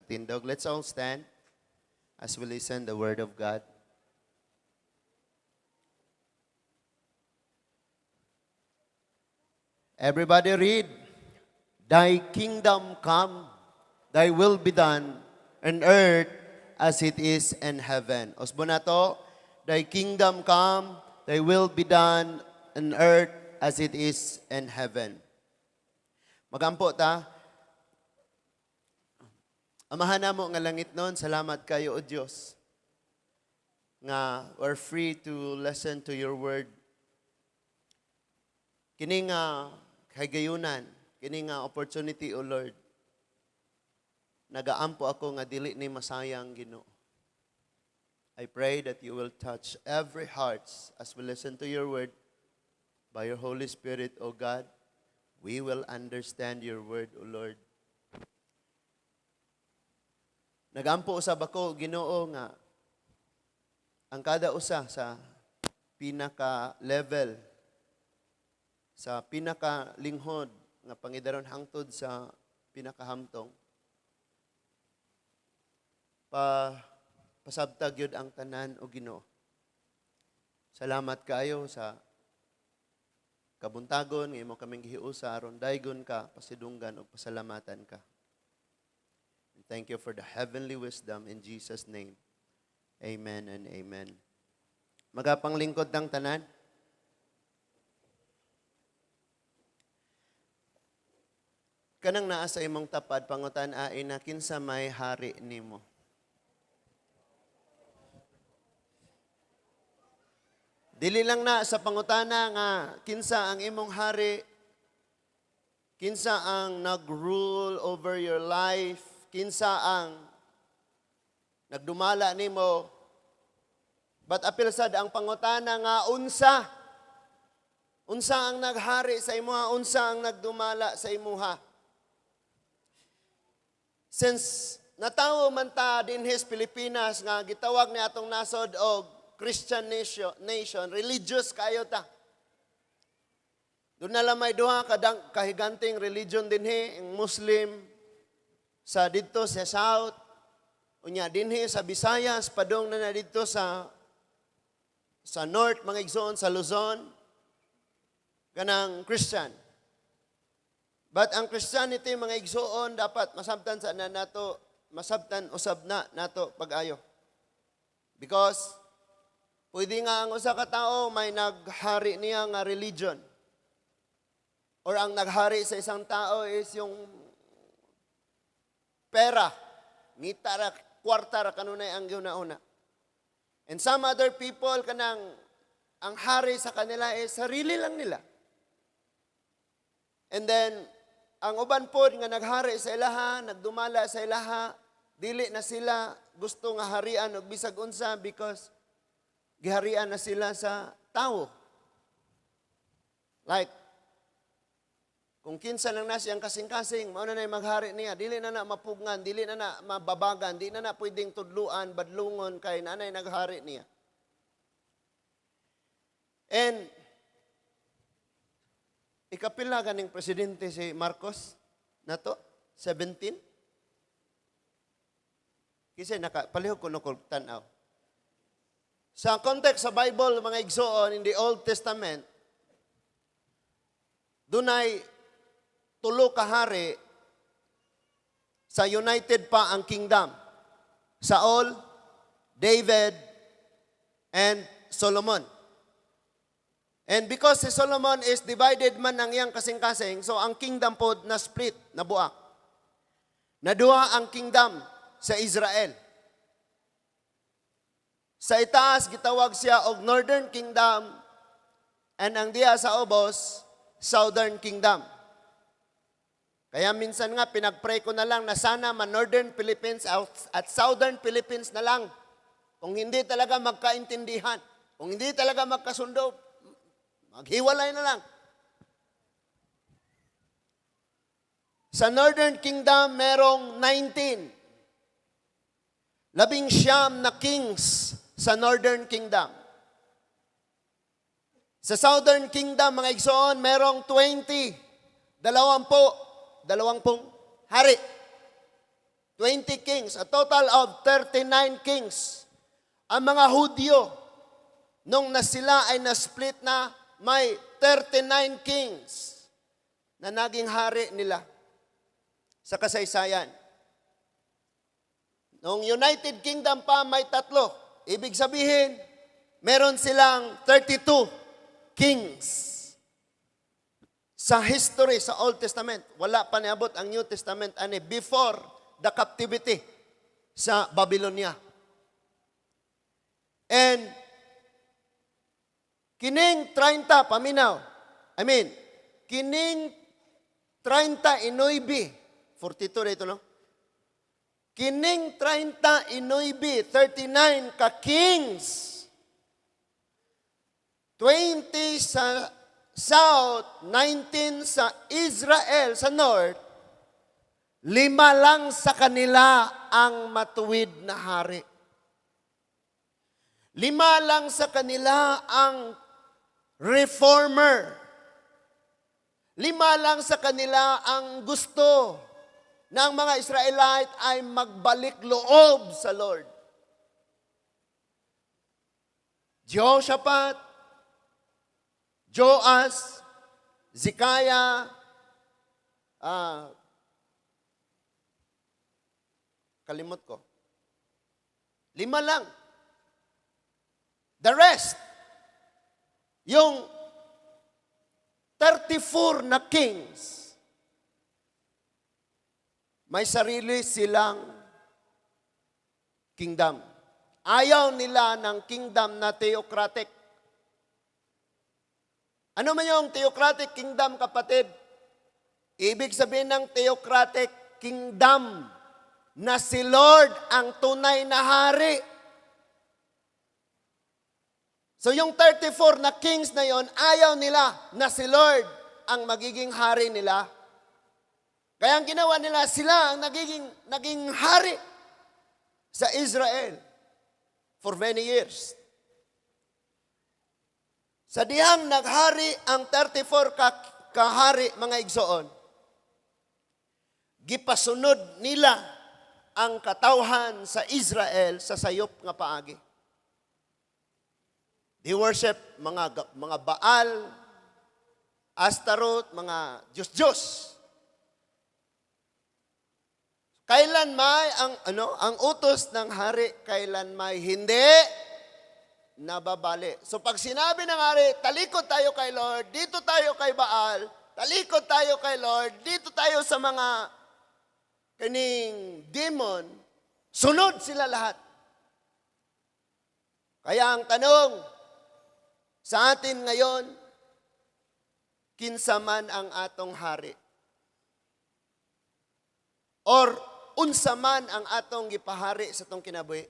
pagtindog. Let's all stand as we listen the word of God. Everybody read. "Thy kingdom come, thy will be done on earth as it is in heaven." Usbon nato. "Thy kingdom come, thy will be done on earth as it is in heaven." Magampo ta. Amahan namo nga langitnon, salamat kayo, O Dios, nga we're free to listen to your word. Kini nga kahigayunan, kini nga opportunity, O Lord. Nagaampo ako nga dili ni masayang, Ginoo. I pray that you will touch every hearts as we listen to your word by your Holy Spirit, O God. We will understand your word, O Lord. Nagampo usab ako, Ginoo, nga ang kada usa sa pinaka level, sa pinaka linghod nga pangidaron hangtod sa pinakahamtong, pa pasabtag yun ang tanan, o Ginoo. Salamat kaayo sa kabuntagon nga imo kaming gihiusa aron daygon ka, pasidunggan ug pasalamatan ka. And thank you for the heavenly wisdom in Jesus' name. Amen and amen. Magapanglingkod ng tanan. Kanang naa sa imong tapad, pangutan-ai na, "Kinsa may hari nimo?" Dili lang na sa pangutana nga kinsa ang imong hari, kinsa ang nag-rule over your life, kinsa ang nagdumala nimo. But apil sad ang pangutana nga unsa. Unsa ang naghari sa imuha, unsa ang nagdumala sa imuha. Since natawo man ta dinhi sa Pilipinas nga gitawag ni atong nasod og Christian nation, religious kayo ta. Doon na lang may duha kadang kahiganting religion dinhi, ang Muslim sa didto sa South, unya dinhi sa Visayas, padung na na didto sa North, mga igsoon, sa Luzon, kanang Christian. But ang Christianity, mga igsoon, dapat masabtan sa na nato, masabtan usab na nato pag-ayo. Because pwede nga ang usa ka tawo may naghari niya nga religion. Or ang naghari sa isang tao is yung pera. Ngita ra, kwarta ra kanunay ang giuna-una. And some other people, kanang ang hari sa kanila is sarili lang nila. And then ang uban pod nga naghari sa ilaha, nagdumala sa ilaha, dili na sila gusto nga harian og bisag unsa because giharian na sila sa tao. Like, kung kinsa lang na siyang kasing-kasing, mao na na maghari niya, dili na na mapugngan, dili na na mababagan, di na na pwedeng tudluan, badlungon, kay nanay naghari niya. And, ikapila ganing presidente si Marcos nato? 17? Kasi naka, palihog ko no tanaw. Sa context sa Bible, mga igsoon, in the Old Testament, dunay tulo ka hari sa united pa ang kingdom. Saul, David, and Solomon. And because si Solomon is divided man ang iyang kasing-kasing, so ang kingdom pod na split, nabuak. Naduha ang kingdom sa Israel. Sa itaas gitawag siya og Northern Kingdom and ang diha sa ubos, Southern Kingdom. Kaya minsan nga pinagpray ko na lang na sana ma Northern Philippines at Southern Philippines na lang. Kung hindi talaga magkaintindihan, kung hindi talaga magkasundo, maghiwalay na lang. Sa Northern Kingdom, merong 19. 19 na kings sa Northern Kingdom. Sa Southern Kingdom, mga igsoon, merong 20. 20. 20 hari. 20 kings, a total of 39 kings. Ang mga Hudyo, nung na sila ay na-split na, may 39 kings na naging hari nila sa kasaysayan. Noong United Kingdom pa, may tatlo. Ibig sabihin, meron silang 32 kings. Sa history, sa Old Testament, wala pa niabot ang New Testament ani before the captivity sa Babylonia. And kining 30 paminaw. I mean, kining 39, 42 dito, no? Kining 39, 39 ka kings. 20 sa south, 19 sa Israel, sa north, lima lang sa kanila ang matuwid na hari. Lima lang sa kanila ang reformer. Lima lang sa kanila ang gusto na ang mga Israelite ay magbalik loob sa Lord. Jehoshaphat, Joas, Zikaya, kalimot ko. Lima lang. The rest, yung 34 na kings, may sarili silang kingdom. Ayaw nila ng kingdom na theocratic. Ano man yung theocratic kingdom, kapatid? Ibig sabihin ng theocratic kingdom na si Lord ang tunay na hari. So yung 34 na kings na yon, ayaw nila na si Lord ang magiging hari nila. Kaya ang ginawa nila, sila ang naging hari sa Israel for many years. Sa dihang naghari ang 34 ka kahari, mga igsoon, gipasunod nila ang katawhan sa Israel sa sayop nga paagi. They worship mga Baal, Astaroth, mga Diyos-Diyos. Kailan may ang ano, ang utos ng hari, kailan may hindi nababali. So pag sinabi ng hari, "Talikod tayo kay Lord, dito tayo kay Baal, talikod tayo kay Lord, dito tayo sa mga kaning demon," sunod sila lahat. Kaya ang tanong sa atin ngayon, kinsa man ang atong hari? Or unsa man ang atong gipahari sa atong kinabuhi?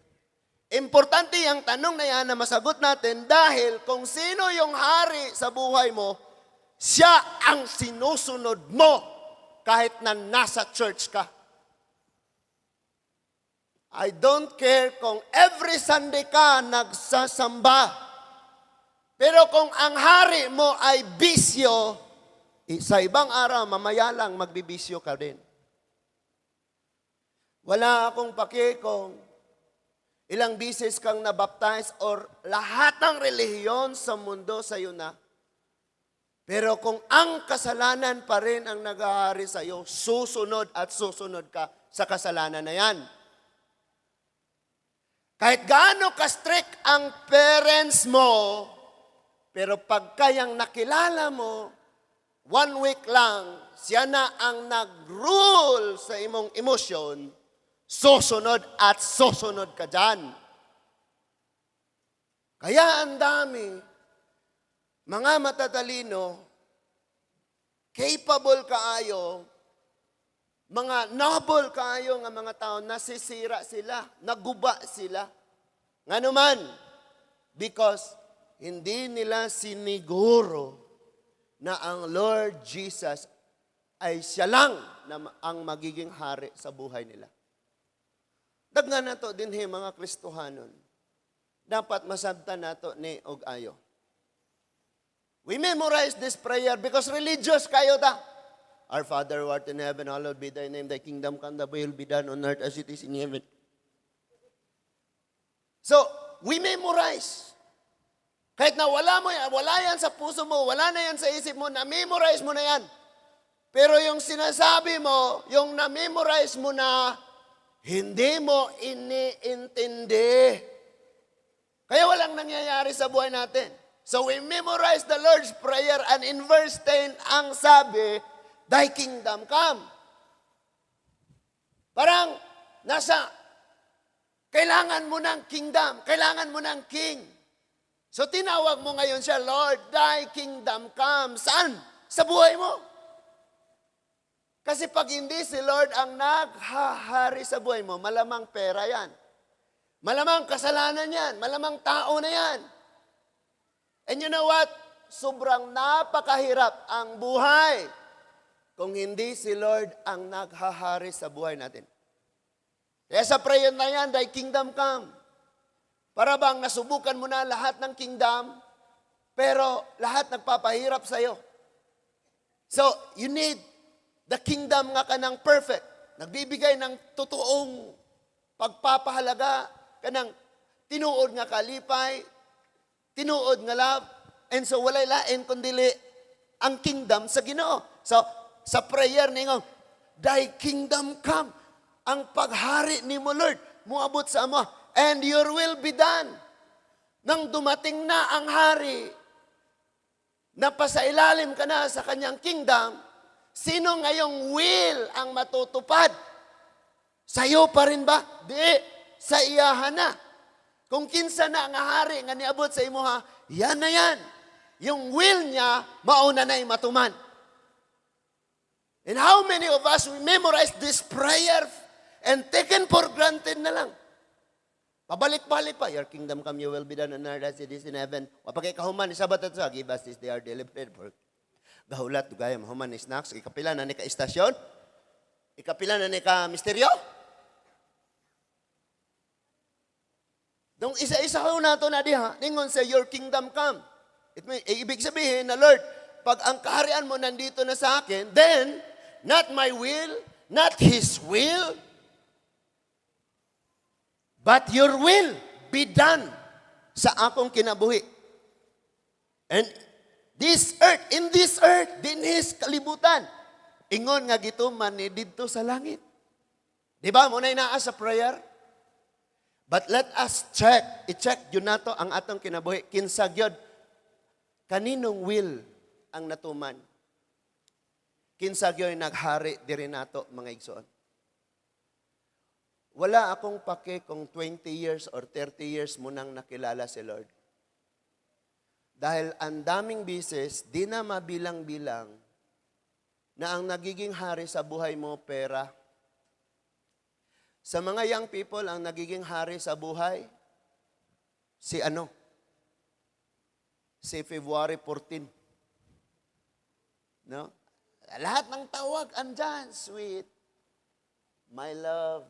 Importante ang tanong na yan na masagot natin dahil kung sino yung hari sa buhay mo, siya ang sinusunod mo kahit na nasa church ka. I don't care kung every Sunday ka nagsasamba. Pero kung ang hari mo ay bisyo, sa ibang araw, mamaya lang, magbibisyo ka din. Wala akong pake kung ilang beses kang nabaptize or lahat ng relihiyon sa mundo sa'yo na. Pero kung ang kasalanan pa rin ang naghahari sa'yo, susunod at susunod ka sa kasalanan na yan. Kahit gaano ka-strict ang parents mo, pero pagka yang nakilala mo, one week lang, siya na ang nag-rule sa imong emosyon, susunod at susunod ka dyan. Kaya ang dami, mga matatalino, capable kaayo, mga noble kaayo nga mga tao, nasisira sila, naguba sila. Ngano man, because hindi nila siniguro na ang Lord Jesus ay siya lang na ang magiging hari sa buhay nila. Daghan nato dinhi mga Kristohanon. Dapat masabtan nato ni og ayo. We memorize this prayer because religious kayo ta. Our Father who art in heaven, hallowed be thy name. Thy kingdom come, thy will be done on earth as it is in heaven. So, we memorize. Kahit na wala mo yan, wala yan sa puso mo, wala na yan sa isip mo, na-memorize mo na yan. Pero yung sinasabi mo, yung na-memorize mo na, hindi mo iniintindi. Kaya walang nangyayari sa buhay natin. So we memorize the Lord's Prayer and in verse 10, ang sabi, "Thy kingdom come." Parang nasa, kailangan mo ng kingdom, kailangan mo ng king. So tinawag mo ngayon siya, "Lord, thy kingdom come." Saan? Sa buhay mo. Kasi pag hindi si Lord ang naghahari sa buhay mo, malamang pera yan. Malamang kasalanan yan. Malamang tao na yan. And you know what? Sobrang napakahirap ang buhay kung hindi si Lord ang naghahari sa buhay natin. Kaya sa prayer na yan, "Thy kingdom come." Para bang nasubukan mo na lahat ng kingdom, pero lahat nagpapahirap sa'yo. So, you need the kingdom nga kanang perfect. Nagbibigay ng totoong pagpapahalaga, kanang tinuod nga kalipay, tinuod nga love. And so, walay lain kundili ang kingdom sa Ginoo. So, sa prayer ningon, "Thy kingdom come." Ang paghari nimo, Lord, muabot sa amo. And your will be done. Nang dumating na ang hari, napasailalim ka na sa kanyang kingdom, sino ngayong will ang matutupad? Sa'yo pa rin ba? Di, sa iyaha na. Kung kinsa na nga hari nga niabot sa imuha, yan na yan. Yung will niya, mauna na matuman. And how many of us, we memorize this prayer and taken for granted na lang? Pabalik-balik pa. "Your kingdom come, your will be done on earth as it is in heaven." Wa pa kay kahuman, isabat ato sa "Give us this day our daily bread." For gahulat, dugay, mahuman ni snacks. Ikapila na ni ka istasyon. Ikapila na ni ka misteryo. Dong isa-isa ko nato na diha, ningon sa "Your kingdom come." It may, eh, ibig sabihin na, "Lord, pag ang kaharian mo nandito na sa akin, then, not my will, not His will, but your will be done sa akong kinabuhi." And this earth, in this earth, dinhis kalibutan, ingon nga gituman ni didto sa langit. Di ba? Mao na naa sa prayer. But let us check, i-check yun nato ang atong kinabuhi. Kinsa gyud, kaninong will ang natuman? Kinsa gyud naghari diri nato, mga igsoon? Wala akong pake kung 20 years or 30 years mo nang nakilala si Lord. Dahil ang daming bisis, di na mabilang-bilang na ang nagiging hari sa buhay mo, pera. Sa mga young people, ang nagiging hari sa buhay, si ano? Si February 14. No? Lahat ng tawag andyan, sweet. My love,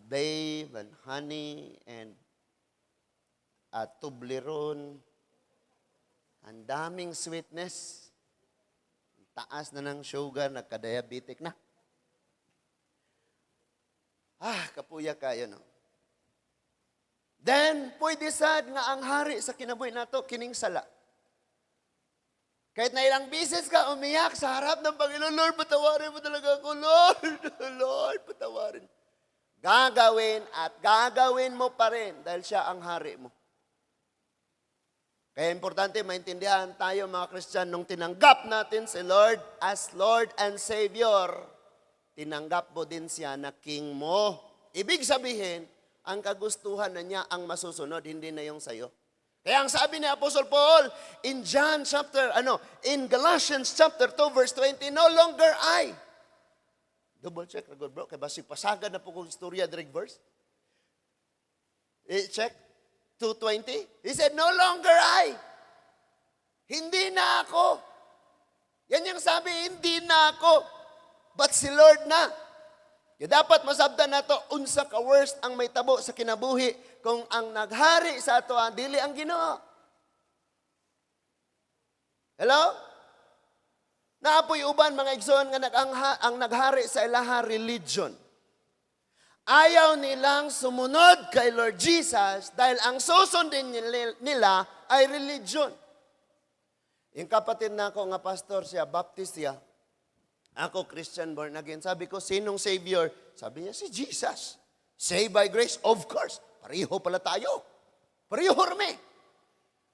babe, and honey, and Toblerone. Ang daming sweetness. Taas na ng sugar, nagka-diabetic na. Ah, kapuya kayo, no? Then, pwede sad nga ang hari sa kinabuhi nato, kining sala. Kahit na ilang beses ka umiyak sa harap ng Panginoon, "Lord, patawarin mo talaga ako, Lord. Lord, patawarin." Gagawin at gagawin mo pa rin dahil siya ang hari mo. Kaya importante maintindihan tayo mga Christian, nung tinanggap natin si Lord as Lord and Savior, tinanggap mo din siya na King mo. Ibig sabihin, ang kagustuhan na niya ang masusunod, hindi na yung sayo. Kaya ang sabi ni Apostle Paul in John chapter, ano, in Galatians chapter 2 verse 20, "No longer I." Double check, good bro, kay basig pasagad na po kong istorya direct verse. Eh, check, 2:20. He said, "No longer I." Hindi na ako. Yan yung sabi, hindi na ako. But si Lord na. Kaya dapat masabtan nato unsa ka worst ang may tabo sa kinabuhi kung ang naghari sa ato ang dili ang Ginoo. Hello? Naa poy uban, mga igsoon, nga ang naghari sa ilaha religion. Ayaw nilang sumunod kay Lord Jesus dahil ang susundin nila ay religion. Yung kapatid na ako nga pastor siya, Baptist siya. Ako, Christian born again. Sabi ko, "Sinong Savior?" Sabi niya, "Si Jesus." "Saved by grace?" "Of course." Pareho pala tayo. Pareho rami.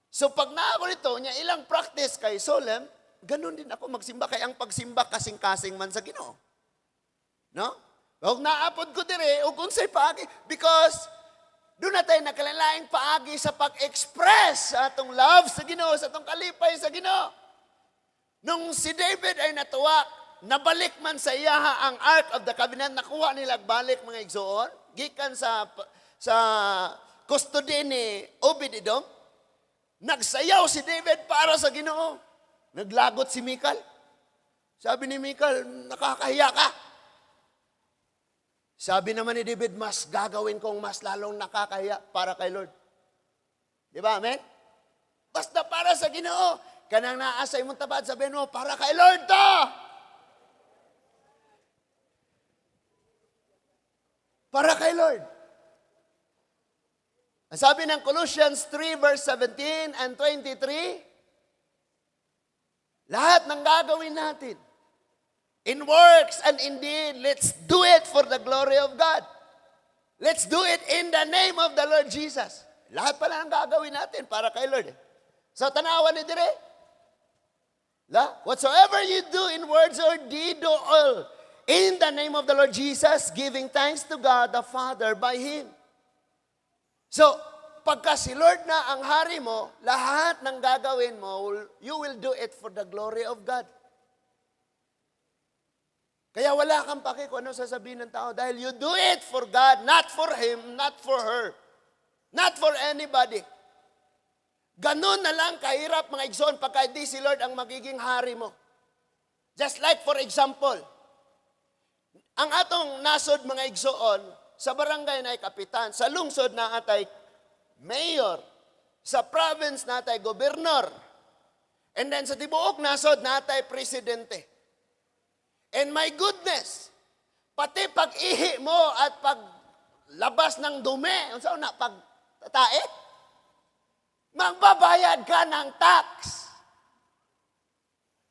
So pag naa ako nito, niya ilang practice kay solemn, ganun din ako magsimba. Kay ang pagsimba kasing-kasing man sa Ginoo. No? Huwag naapod ko dire, ug unsay paagi. Because duna tay nakalain paagi sa pag-express sa atong love sa Ginoo, sa atong kalipay sa Ginoo. Nung si David ay natuwa, nabalik man sa iyaha ang Ark of the Covenant, nakuha nila balik, mga igsoon, gikan sa custody ni Obed-Edom, nagsayaw si David para sa Ginoo. Naglagot si Mical. Sabi ni Mical, "Nakakahiya ka." Sabi naman ni David, "Mas gagawin kong mas lalong nakakahiya para kay Lord." Di ba? Amen? Basta para sa Ginoo. Kanang naa sa imong tabad, sabihin mo, "Para kay Lord to!" Para kay Lord. Ang sabi ng Colossians 3 verse 17 and 23, lahat ng gagawin natin, in works and in deed, let's do it for the glory of God. Let's do it in the name of the Lord Jesus. Lahat pala ang gagawin natin para kay Lord. Eh. So, tanawan ni dire. La, whatsoever you do in words or deed, do all in the name of the Lord Jesus, giving thanks to God the Father by Him. So, pagka si Lord na ang hari mo, lahat ng gagawin mo, you will do it for the glory of God. Kaya wala kang pake kung ano sasabihin ng tao dahil you do it for God, not for him, not for her, not for anybody. Ganun na lang kahirap, mga igsoon, pagka di si Lord ang magiging hari mo. Just like, for example, ang atong nasod, mga igsoon, sa barangay naay kapitan, sa lungsod naa tay mayor, sa province naa tay gobernador, and then sa tibuok nasod naa tay presidente. And my goodness, pati pag-ihi mo at paglabas ng dumi, unsa na pag tae, magbabayad ka ng tax.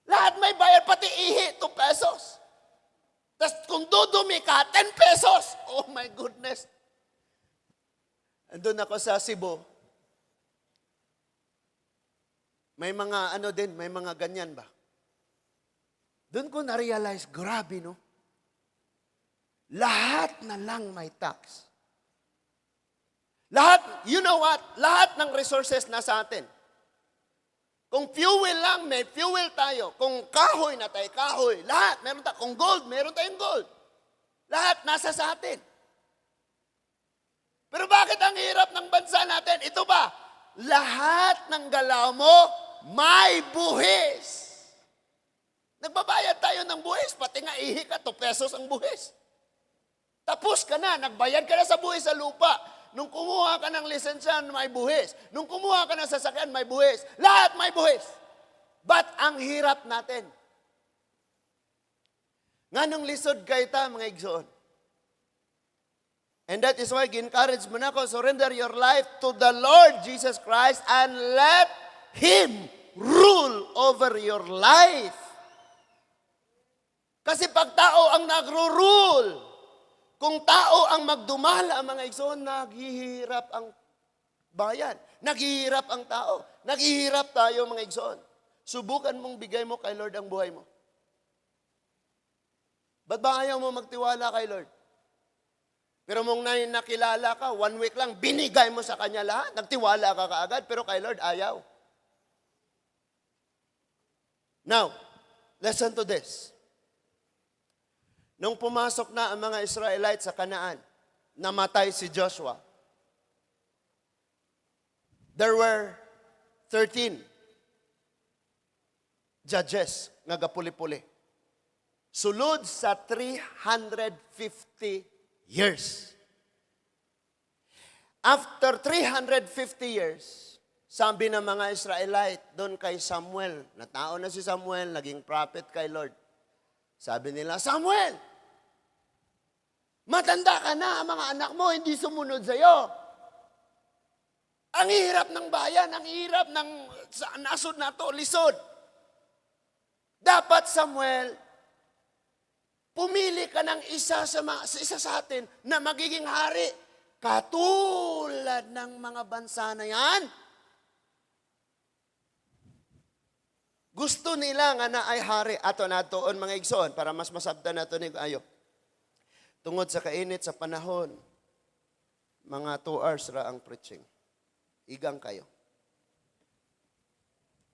Lahat may bayad, pati ihi, 2 pesos. Tapos kung dudumi ka, 10 pesos. Oh my goodness. Andun ako sa Cebu. May mga ano din, may mga ganyan ba? Doon ko na-realize, grabe, no? Lahat na lang may tax. Lahat, you know what? Lahat ng resources nasa atin. Kung fuel lang, may fuel tayo. Kung kahoy naa tayo, kahoy. Lahat, meron tayo. Kung gold, meron tayong gold. Lahat nasa sa atin. Pero bakit ang hirap ng bansa natin? Ito ba? Lahat ng galaw mo, may buhis. Nagbabayad tayo ng buwis, pati nga ihi ka, 2 pesos ang buwis. Tapos ka na, nagbayad ka na sa buwis sa lupa. Nung kumuha ka ng lisensya, may buwis. Nung kumuha ka ng sasakyan, may buwis. Lahat may buwis. But ang hirap natin? Nganong lisod kay ta, mga igsoon? And that is why encourage mo na ako, surrender your life to the Lord Jesus Christ and let Him rule over your life. Kasi pag tao ang nagro-rule, kung tao ang magdumala, mga igsoon, naghihirap ang bayan. Naghihirap ang tao. Naghihirap tayo, mga igsoon. Subukan mong bigay mo kay Lord ang buhay mo. Ba't ba ayaw mo magtiwala kay Lord? Pero mong nakilala ka, one week lang, binigay mo sa Kanya lahat. Nagtiwala ka kaagad, pero kay Lord, ayaw. Now, listen to this. Nung pumasok na ang mga Israelites sa Canaan, namatay si Joshua. There were 13 judges nga gapuli-puli. Sulod sa 350 years. After 350 years, Sabi ng mga Israelite doon kay Samuel, natao na si Samuel, naging prophet kay Lord. Sabi nila, "Samuel, matanda ka na, ang mga anak mo hindi sumunod sa'yo. Ang hirap ng bayan, ang hirap ng sa nasod na to, lisod. Dapat, Samuel, pumili ka ng isa sa atin na magiging hari. Katulad ng mga bansa na yan." Gusto nila nga naay hari. Ato natuon, mga igsoon, para mas masabtan nato ni ayo. Tungod sa kainit sa panahon, mga 2 hours ra ang preaching. Igang kayo.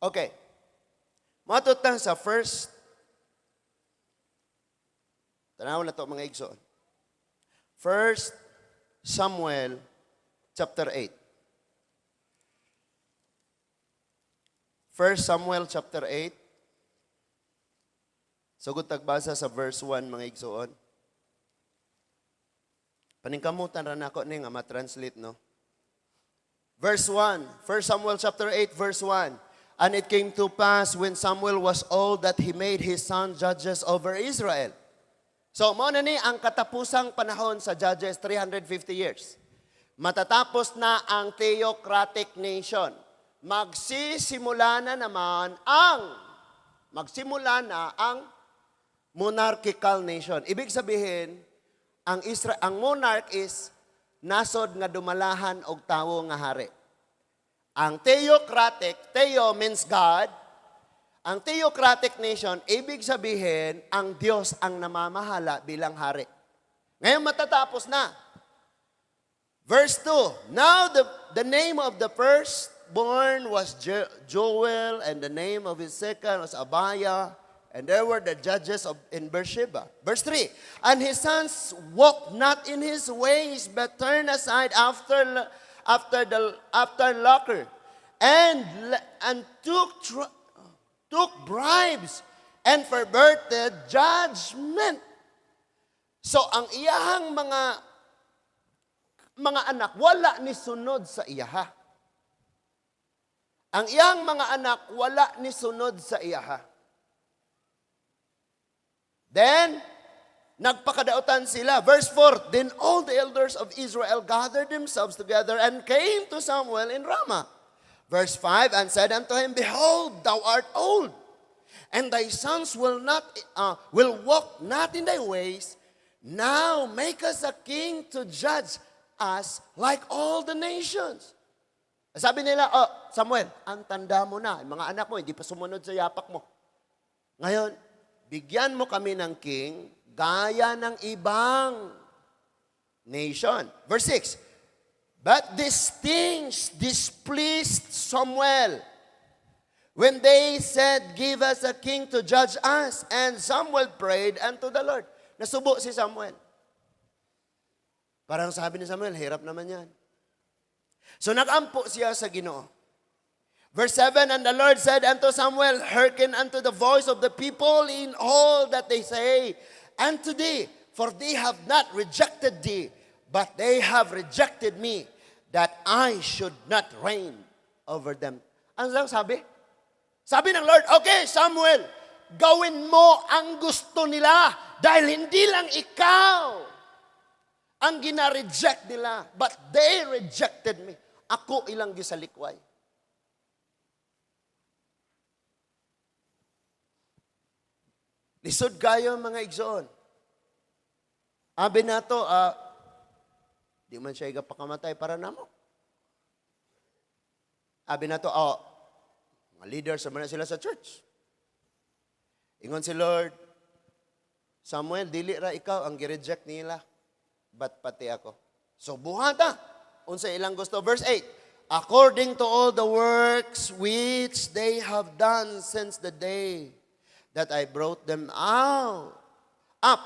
Okay. Moadto ta sa first. Tanaw na to, mga igsoon. First Samuel chapter 8. First Samuel chapter 8. Sugod tagbasa sa verse 1, mga igsoon. Paningkamutan ra nako ni nga ma-translate, no. Verse 1, 1 Samuel chapter 8 verse 1. And it came to pass when Samuel was old that he made his son judges over Israel. So, mao na ni ang katapusang panahon sa Judges, 350 years. Matatapos na ang theocratic nation. Magsisimula na naman ang magsimula na ang monarchical nation. Ibig sabihin, ang monarch is nasod nga dumalahan og tawo nga hari. Ang theocratic, theo means God. Ang theocratic nation, ibig sabihin, ang Diyos ang namamahala bilang hari. Ngayon matatapos na. Verse 2, Now the name of the firstborn was Joel, and the name of his second was Abiah, and they were the judges in Beersheba. Verse 3, And his sons walked not in his ways, but turned aside after lucre, and took bribes and perverted judgment. So ang iyahang mga anak wala ni sunod sa iyaha. Ang iyang mga anak wala ni sunod sa iyaha. Then, nagpakadautan sila. Verse 4, Then all the elders of Israel gathered themselves together and came to Samuel in Ramah. Verse 5, And said unto him, "Behold, thou art old, and thy sons will not will walk not in thy ways. Now make us a king to judge us like all the nations." Sabi nila, "Oh, Samuel, ang tanda mo na, yung mga anak mo, hindi pa sumunod sa yapak mo. Ngayon, bigyan mo kami ng king gaya ng ibang nation." Verse 6, But these things displeased Samuel when they said, "Give us a king to judge us." And Samuel prayed unto the Lord. Nasubo si Samuel. Parang sabi ni Samuel, "Hirap naman yan." So nagampo siya sa Ginoo. Verse 7, And the Lord said unto Samuel, "Hearken unto the voice of the people in all that they say unto thee, for they have not rejected thee, but they have rejected me, that I should not reign over them." Ano lang sabi? Sabi ng Lord, "Okay, Samuel, gawin mo ang gusto nila dahil hindi lang ikaw ang gina-reject nila, but they rejected me. Ako ilang gisalikway." Lisod kayo, mga igsoon. Abi nato, di man siya pakamatay para namo. Abi nato, oh, mga leaders naman na sila sa church. Ingon si Lord, "Samuel, dili ra ikaw ang gi-reject nila, but pati ako. So buhata unsa ilang gusto." Verse 8, According to all the works which they have done since the day that I brought them up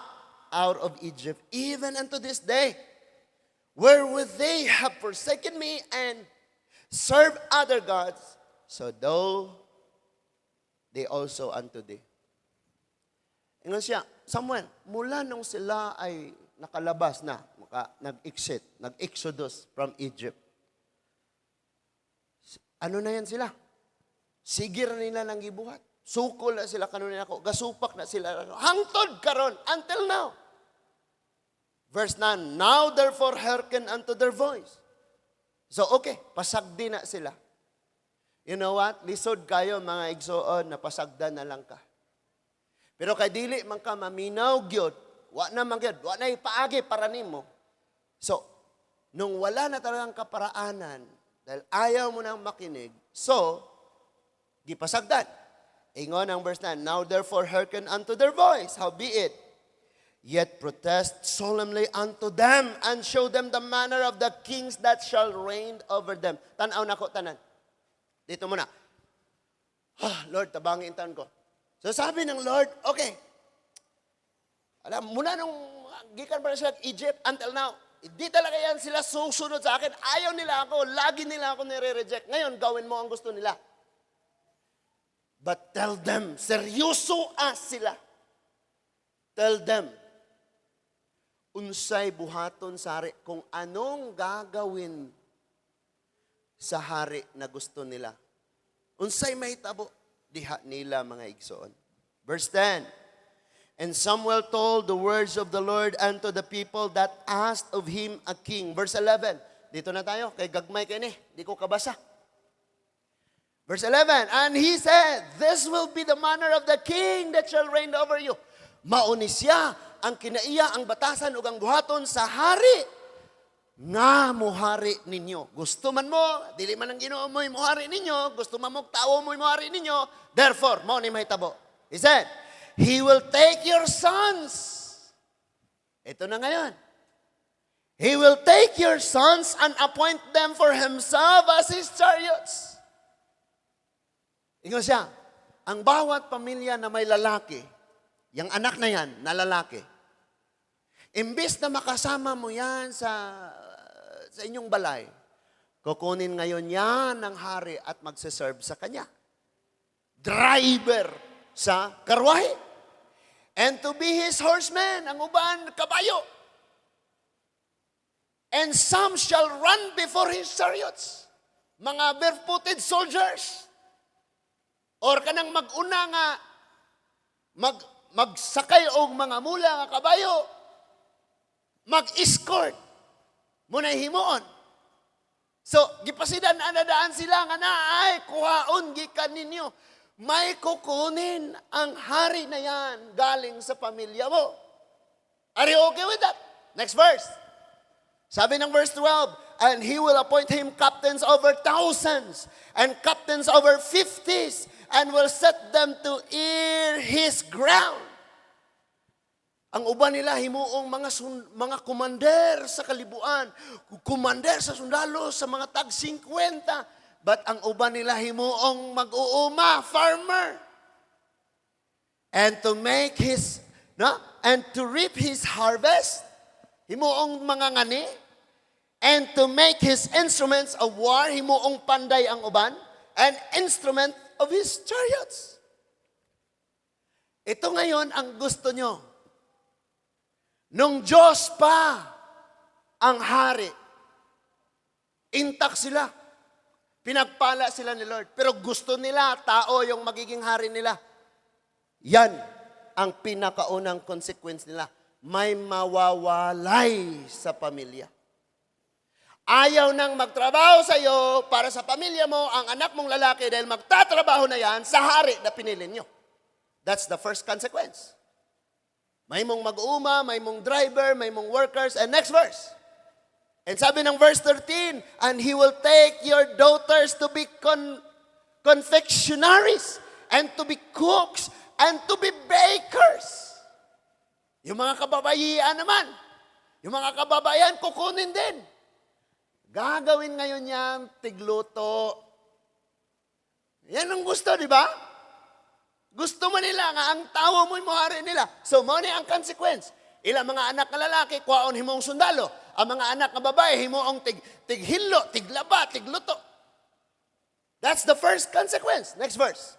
out of Egypt, even unto this day, wherewith they have forsaken me and served other gods, so do they also unto thee. Ingon siya, "Samuel, mula nung sila ay nakalabas na, nag-exit, nag-exodus from Egypt, Ano na yan sila? Sige ra nila nang gibuhat. Sukol na sila kanunay nako. Gasupak na sila. Hangtod karon until now. Verse 9, "Now therefore hearken unto their voice." So okay, pasagdi na sila. You know what? Lisod kayo, mga igsoon, na pasagdan na lang ka. Pero kay dili man ka maminaw gyud, wa na man gyud, wa na ipaagi para nimo. So, nung wala na talagang kaparaanan, dahil ayaw mo nang makinig, so, gipasagdan. Ingon ang verse 9, "Now therefore hearken unto their voice, howbeit, yet protest solemnly unto them and show them the manner of the kings that shall reign over them." Tanaw nako tanan. Dito muna. Ah, Lord, tabangin taon ko. So sabi ng Lord, okay. Alam, muna nung gikan pa na sila Egypt until now, hindi talaga yan sila susunod sa akin. Ayaw nila ako. Lagi nila ako nire-reject. Ngayon, gawin mo ang gusto nila. But tell them, seryoso ah sila. Tell them, unsay buhaton sa hari, kung anong gagawin sa hari na gusto nila. Unsay mahitabo diha nila, mga igsoon. Verse 10. "And Samuel told the words of the Lord unto the people that asked of him a king." Verse 11. Dito na tayo, kay gagmay kay ni, di ko kabasa. Verse 11, "And he said, 'This will be the manner of the king that shall reign over you.'" Mauni siya ang kinaiya, ang batasan ug ang buhaton sa hari nga muhari ninyo. Gusto man mo, dili man ang Ginoo mo muhari ninyo, gusto man mo tawo mo muhari ninyo, therefore, mao ni mahitabo. He said, "He will take your sons." Ito na ngayon. "He will take your sons and appoint them for himself as his chariots." Ingon siya, ang bawat pamilya na may lalaki, yung anak na yan, na lalaki, imbes na makasama mo yan sa inyong balay, kukunin ngayon yan ng hari at magsiserve sa kanya. Driver sa karwahe. "And to be his horsemen," ang uban, kabayo. "And some shall run before his chariots." Mga barefooted soldiers. Or kanang mag-una nga magsakay og mga mula nga kabayo, mag-escort mo na himuon. So, gipasidan anadaan sila nga naay kuhaon gikan ninyo. May kukunin ang hari na yan galing sa pamilya mo. Are you okay with that? Next verse. Sabi ng verse 12, "And he will appoint him captains over thousands and captains over fifties and will set them to ear his ground." Ang uban nila himuong mga commander sa kalibuan, commander sa sundalo sa mga tag 50. But ang uban nila himuong mag-uuma, farmer. And to make his, no? "And to reap his harvest," himuong mga ngani, "and to make his instruments of war," himuong panday ang uban, "and instrument of his chariots." Ito ngayon ang gusto nyo. Nung Diyos pa ang hari, intact sila. Pinagpala sila ni Lord. Pero gusto nila, tao yung magiging hari nila. Yan ang pinakaunang consequence nila. May mawawalay sa pamilya. Ayaw nang magtrabaho sa iyo para sa pamilya mo, ang anak mong lalaki, dahil magtatrabaho na yan sa hari na pinili nyo. That's the first consequence. May mong mag-uuma, may mong driver, may mong workers. And next verse. And sabi ng verse 13, "And he will take your daughters to be confectionaries and to be cooks and to be bakers." Yung mga kababayian naman, yung mga kababayan, kukunin din. Gagawin ngayon yan, tigluto. Yan ang gusto, di ba? Gusto man nila nga ang tawo mo'y muhari nila. So, mao ni ang consequence. Ilang mga anak nga lalaki, kuwaon himong sundalo. Ang mga anak nga babae, himuong tighinlo, tiglaba, tigluto. That's the first consequence. Next verse.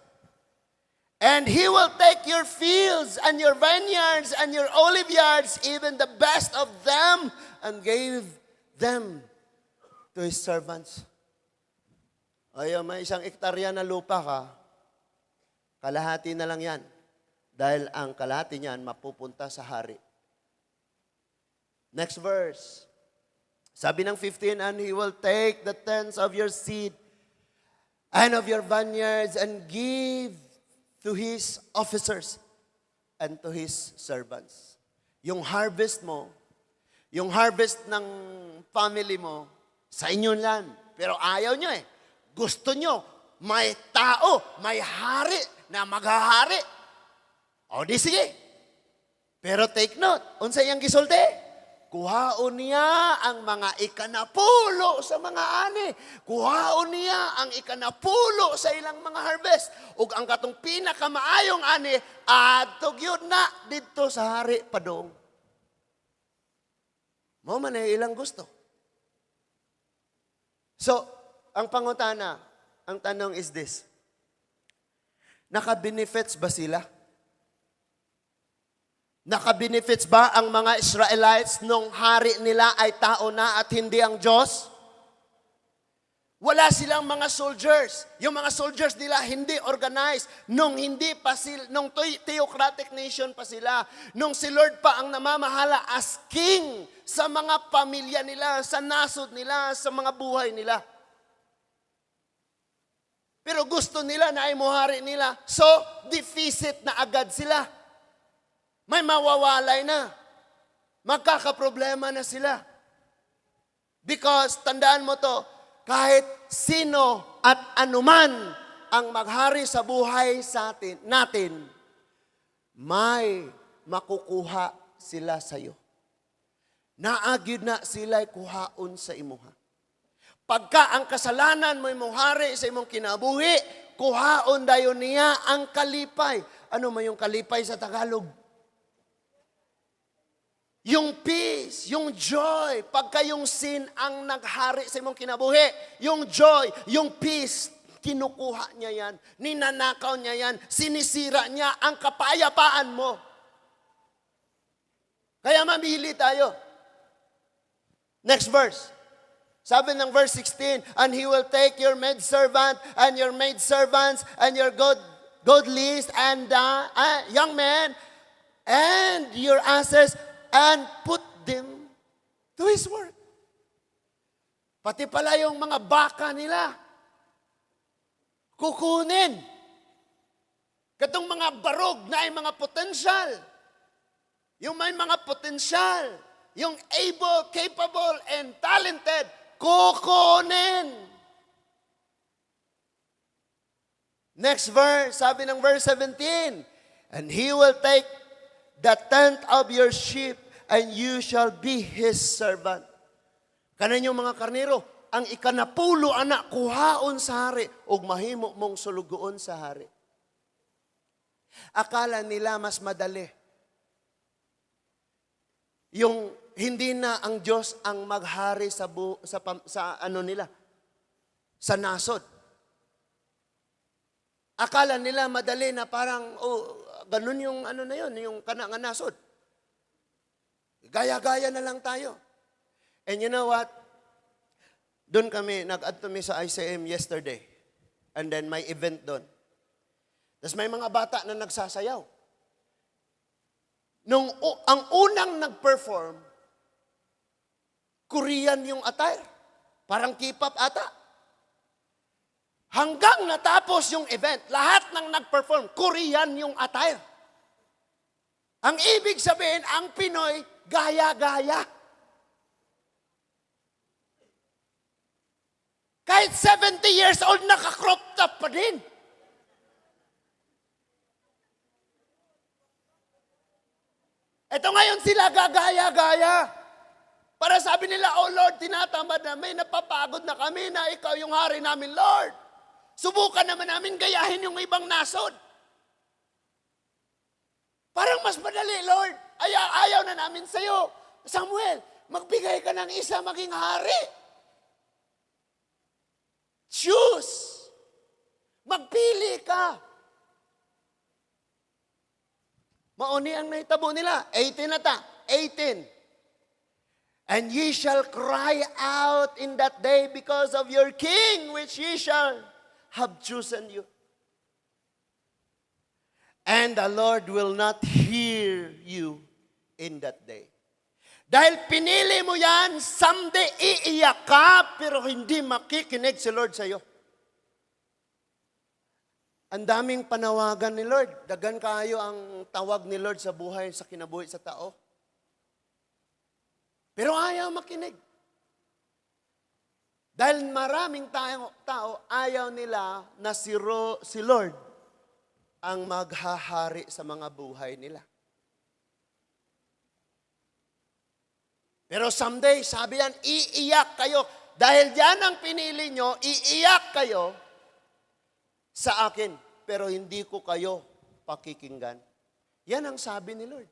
"And he will take your fields and your vineyards and your olive yards, even the best of them, and gave them to his servants." Ay, may 1 ektarya na lupa ka, kalahati na lang yan. Dahil ang kalahati niyan mapupunta sa hari. Next verse. Sabi ng 15, "And he will take the tenths of your seed and of your vineyards and give to his officers and to his servants." Yung harvest mo, yung harvest ng family mo, sa inyo lang. Pero ayaw nyo eh. Gusto nyo, may tao, may hari na maghahari. O di sige. Pero take note, unsa iyang gisulti? Kuhaon niya ang mga ikanapulo sa mga ani. Kuhaon niya ang ikanapulo sa ilang mga harvest. Ug ang katong pinakamaayong ani, adto gyud na didto sa hari padong. Mao man ay ilang gusto. So, ang pangutana, ang tanong is this. Naka-benefits ba sila? Naka-benefits ba ang mga Israelites nung hari nila ay tao na at hindi ang Diyos? Wala silang mga soldiers. Yung mga soldiers nila hindi organized. Nung hindi pa sila, nung theocratic nation pa sila, nung si Lord pa ang namamahala as king sa mga pamilya nila, sa nasod nila, sa mga buhay nila. Pero gusto nila na ay muhari nila. So, deficit na agad sila. May mawawalay na. Magkakaproblema na sila. Because, tandaan mo to, kahit sino at anuman ang maghari sa buhay sa atin, natin, may makukuha sila sa'yo. Naa gyud na sila'y kuhaon sa imuha. Pagka ang kasalanan mo imong hari sa imong kinabuhi, kuhaon dayon niya ang kalipay. Ano man yung kalipay sa Tagalog? Yung peace, yung joy, pagka yung sin ang naghari sa imong kinabuhi, yung joy, yung peace, kinukuha niya yan, ninanakaw niya yan, sinisira niya ang kapayapaan mo. Kaya mamili tayo. Next verse. Sabi ng verse 16, "And he will take your maid servant and your maid servants and your godlies and young men and your asses and put them to his work." Pati pala yung mga baka nila, kukunin. Katong mga barog na ay mga potensyal. Yung may mga potensyal, yung able, capable, and talented, kukunin. Next verse, sabi ng verse 17, "And he will take the tenth of your sheep, and you shall be his servant." Kanan yung mga karnero, ang ikanapulo ana kuhaon sa hari ug mahimo mong sulugoon sa hari. Akala nila mas madali. Yung hindi na ang Diyos ang maghari sa bu, sa, pam- sa ano nila, sa nasod. Akala nila madali na parang, oh, ganun yung ano na yun, yung kana nga nasod. Gaya-gaya na lang tayo. And you know what? Doon kami, nag-adto mi sa ICM yesterday. And then may event doon. Tapos may mga bata na nagsasayaw. Nung ang unang nag-perform, Korean yung attire. Parang K-pop ata. Hanggang natapos yung event, lahat ng nag-perform, Korean yung attire. Ang ibig sabihin, ang Pinoy, gaya-gaya. Kahit 70 years old, naka-crop top pa din. Ito ngayon sila gagaya-gaya. Para sabi nila, "Oh Lord, tinatamad namin, napapagod na kami na ikaw yung hari namin, Lord. Subukan naman namin gayahin yung ibang nasod. Parang mas madali, Lord. Ayaw, ayaw na namin sa'yo. Samuel, magbigay ka ng isa maging hari." Choose. Magpili ka. Mao ni ang nahitabo nila. 18 na ta. 18. And ye shall cry out in that day because of your king, which ye shall have chosen you. And the Lord will not hear you in that day. Dahil pinili mo yan, someday iiyak ka, pero hindi makikinig si Lord sa'yo. Ang daming panawagan ni Lord. Daghan kaayo ang tawag ni Lord sa buhay, sa kinabuhi sa tao. Pero ayaw makinig. Dahil maraming tao ayaw nila na si Lord ang maghahari sa mga buhay nila. Pero someday, sabi yan, iiyak kayo. Dahil yan ang pinili nyo, iiyak kayo sa akin. Pero hindi ko kayo pakikinggan. Yan ang sabi ni Lord.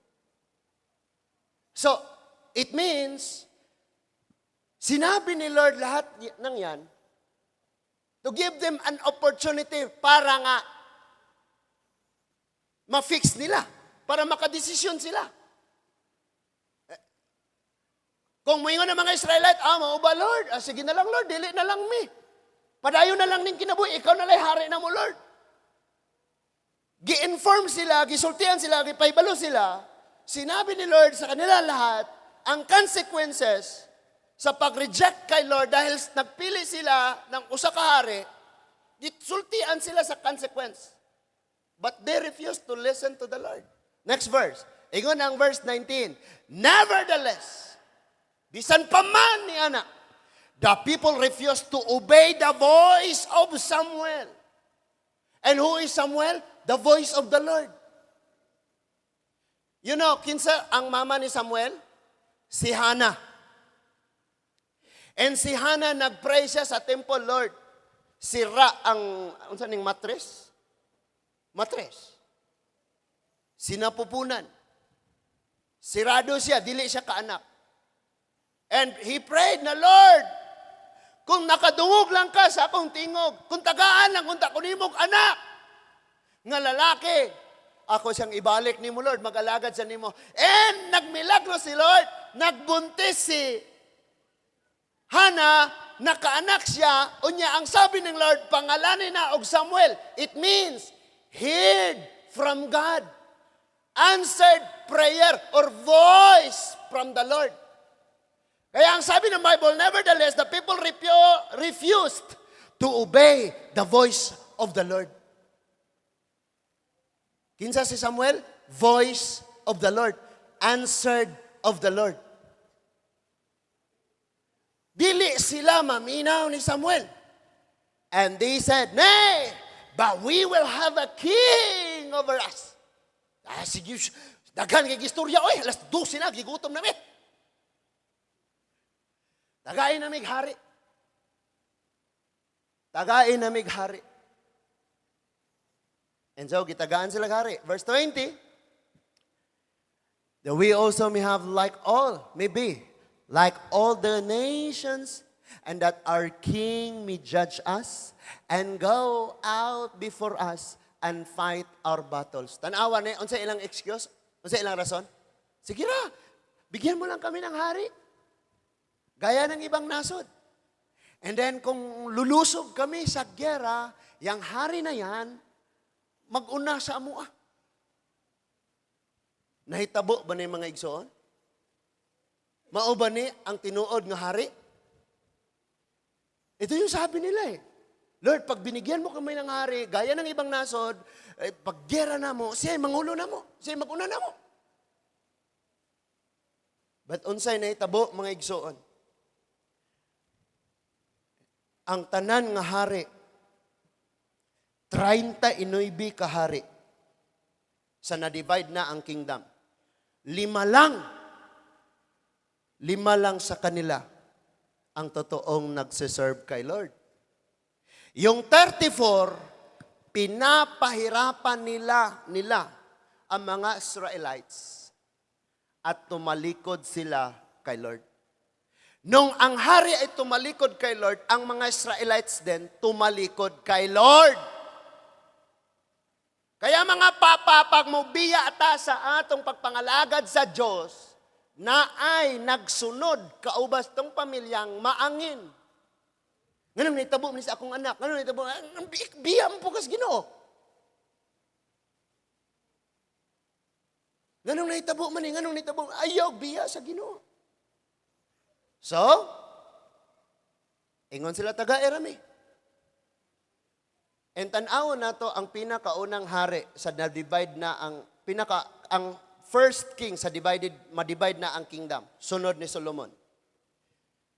So, it means, sinabi ni Lord lahat ng yan to give them an opportunity para nga ma-fix nila, para makadesisyon sila. Eh, kung moingon ng mga Israelite, "Ah, mao ba, Lord? Ah, sige na lang, Lord, dili na lang mi. Padayon na lang ning kinabuhi, ikaw na lang hari na mo, Lord." Gi-inform sila, gisultian sila, gipahibalo sila. Sinabi ni Lord sa kanila lahat ang consequences sa pag-reject kay Lord dahil nagpili sila ng usa ka hari, gisultian sila sa consequence. But they refused to listen to the Lord. Next verse. Ingon ang verse 19. Nevertheless, bisan pa man ni ana, the people refused to obey the voice of Samuel. And who is Samuel? The voice of the Lord. Kinsa ang mama ni Samuel? Si Hannah. And si Hannah, nagpray siya sa temple, "Lord, sira ang," unsa ning matres? Matres. Sinapupunan. Sirado siya, dili siya kaanak. And he prayed na, "Lord, kung nakadungog lang ka sa akong tingog, kung tagaan lang, kung ko nimog anak, nga lalaki, ako siyang ibalik nimo, Lord, mag-alagad sa nimo." And nagmilagro si Lord, nagbuntis si Hannah, nakaanak siya, unya ang sabi ng Lord, "Pangalanin na og Samuel." It means, heard from God. Answered prayer or voice from the Lord. Kaya ang sabi ng Bible, nevertheless, the people refused to obey the voice of the Lord. Kinsa si Samuel? Voice of the Lord. Answered of the Lord. Dili sila maminaw ni Samuel. And they said, "Nay, but we will have a king over us." Ah, sige, daghan kay istorya, oy, alas 12 na, gigutom na mi. Tagain na mig hari. Tagain na mig hari. And so, gitagaan sila hari. Verse 20, "That we also may have like all, may be, like all the nations, and that our king may judge us, and go out before us, and fight our battles." Tanawa ni, unsa ilang excuse? Unsa ilang rason? "Sige ra, bigyan mo lang kami ng hari. Gaya ng ibang nasod. And then kung lulusob kami sa gyera, yang hari na yan, mag-una sa amua." Nahitabo ba ni, mga igsoon? Mao ba ni ang tinuod nga hari? Ito yung sabi nila eh. "Lord, pag binigyan mo kami ng hari, gaya ng ibang nasod, eh, pag gyera na mo, siya mangulo na mo, siya mag-una na mo." But unsay nahitabo, mga igsoon? Ang tanan nga hari, 39 ka hari, sa na-divide na ang kingdom. Lima lang sa kanila ang totoong nagsiserve kay Lord. Yung 34, pinapahirapan nila ang mga Israelites at tumalikod sila kay Lord. Nung ang hari ay tumalikod kay Lord, ang mga Israelites din tumalikod kay Lord. Kaya, mga papa, pag mobiya ta sa atong pagpangalagad sa Diyos, Naay nagsunod kaubas tong pamilyang maangin. Nganong nitabo ni sa akong anak? Nganong nitabo? Ang biya mo kas Ginoo. Nganong nahitabo man ni? Nganong nahitabo? Ayaw biya sa Ginoo. So, ingon sila taga Erami. And tan-awon nato ang pinakaunang hari sa na-divide na ang pinaka ang first king sa divided ma-divide na ang kingdom sunod ni Solomon.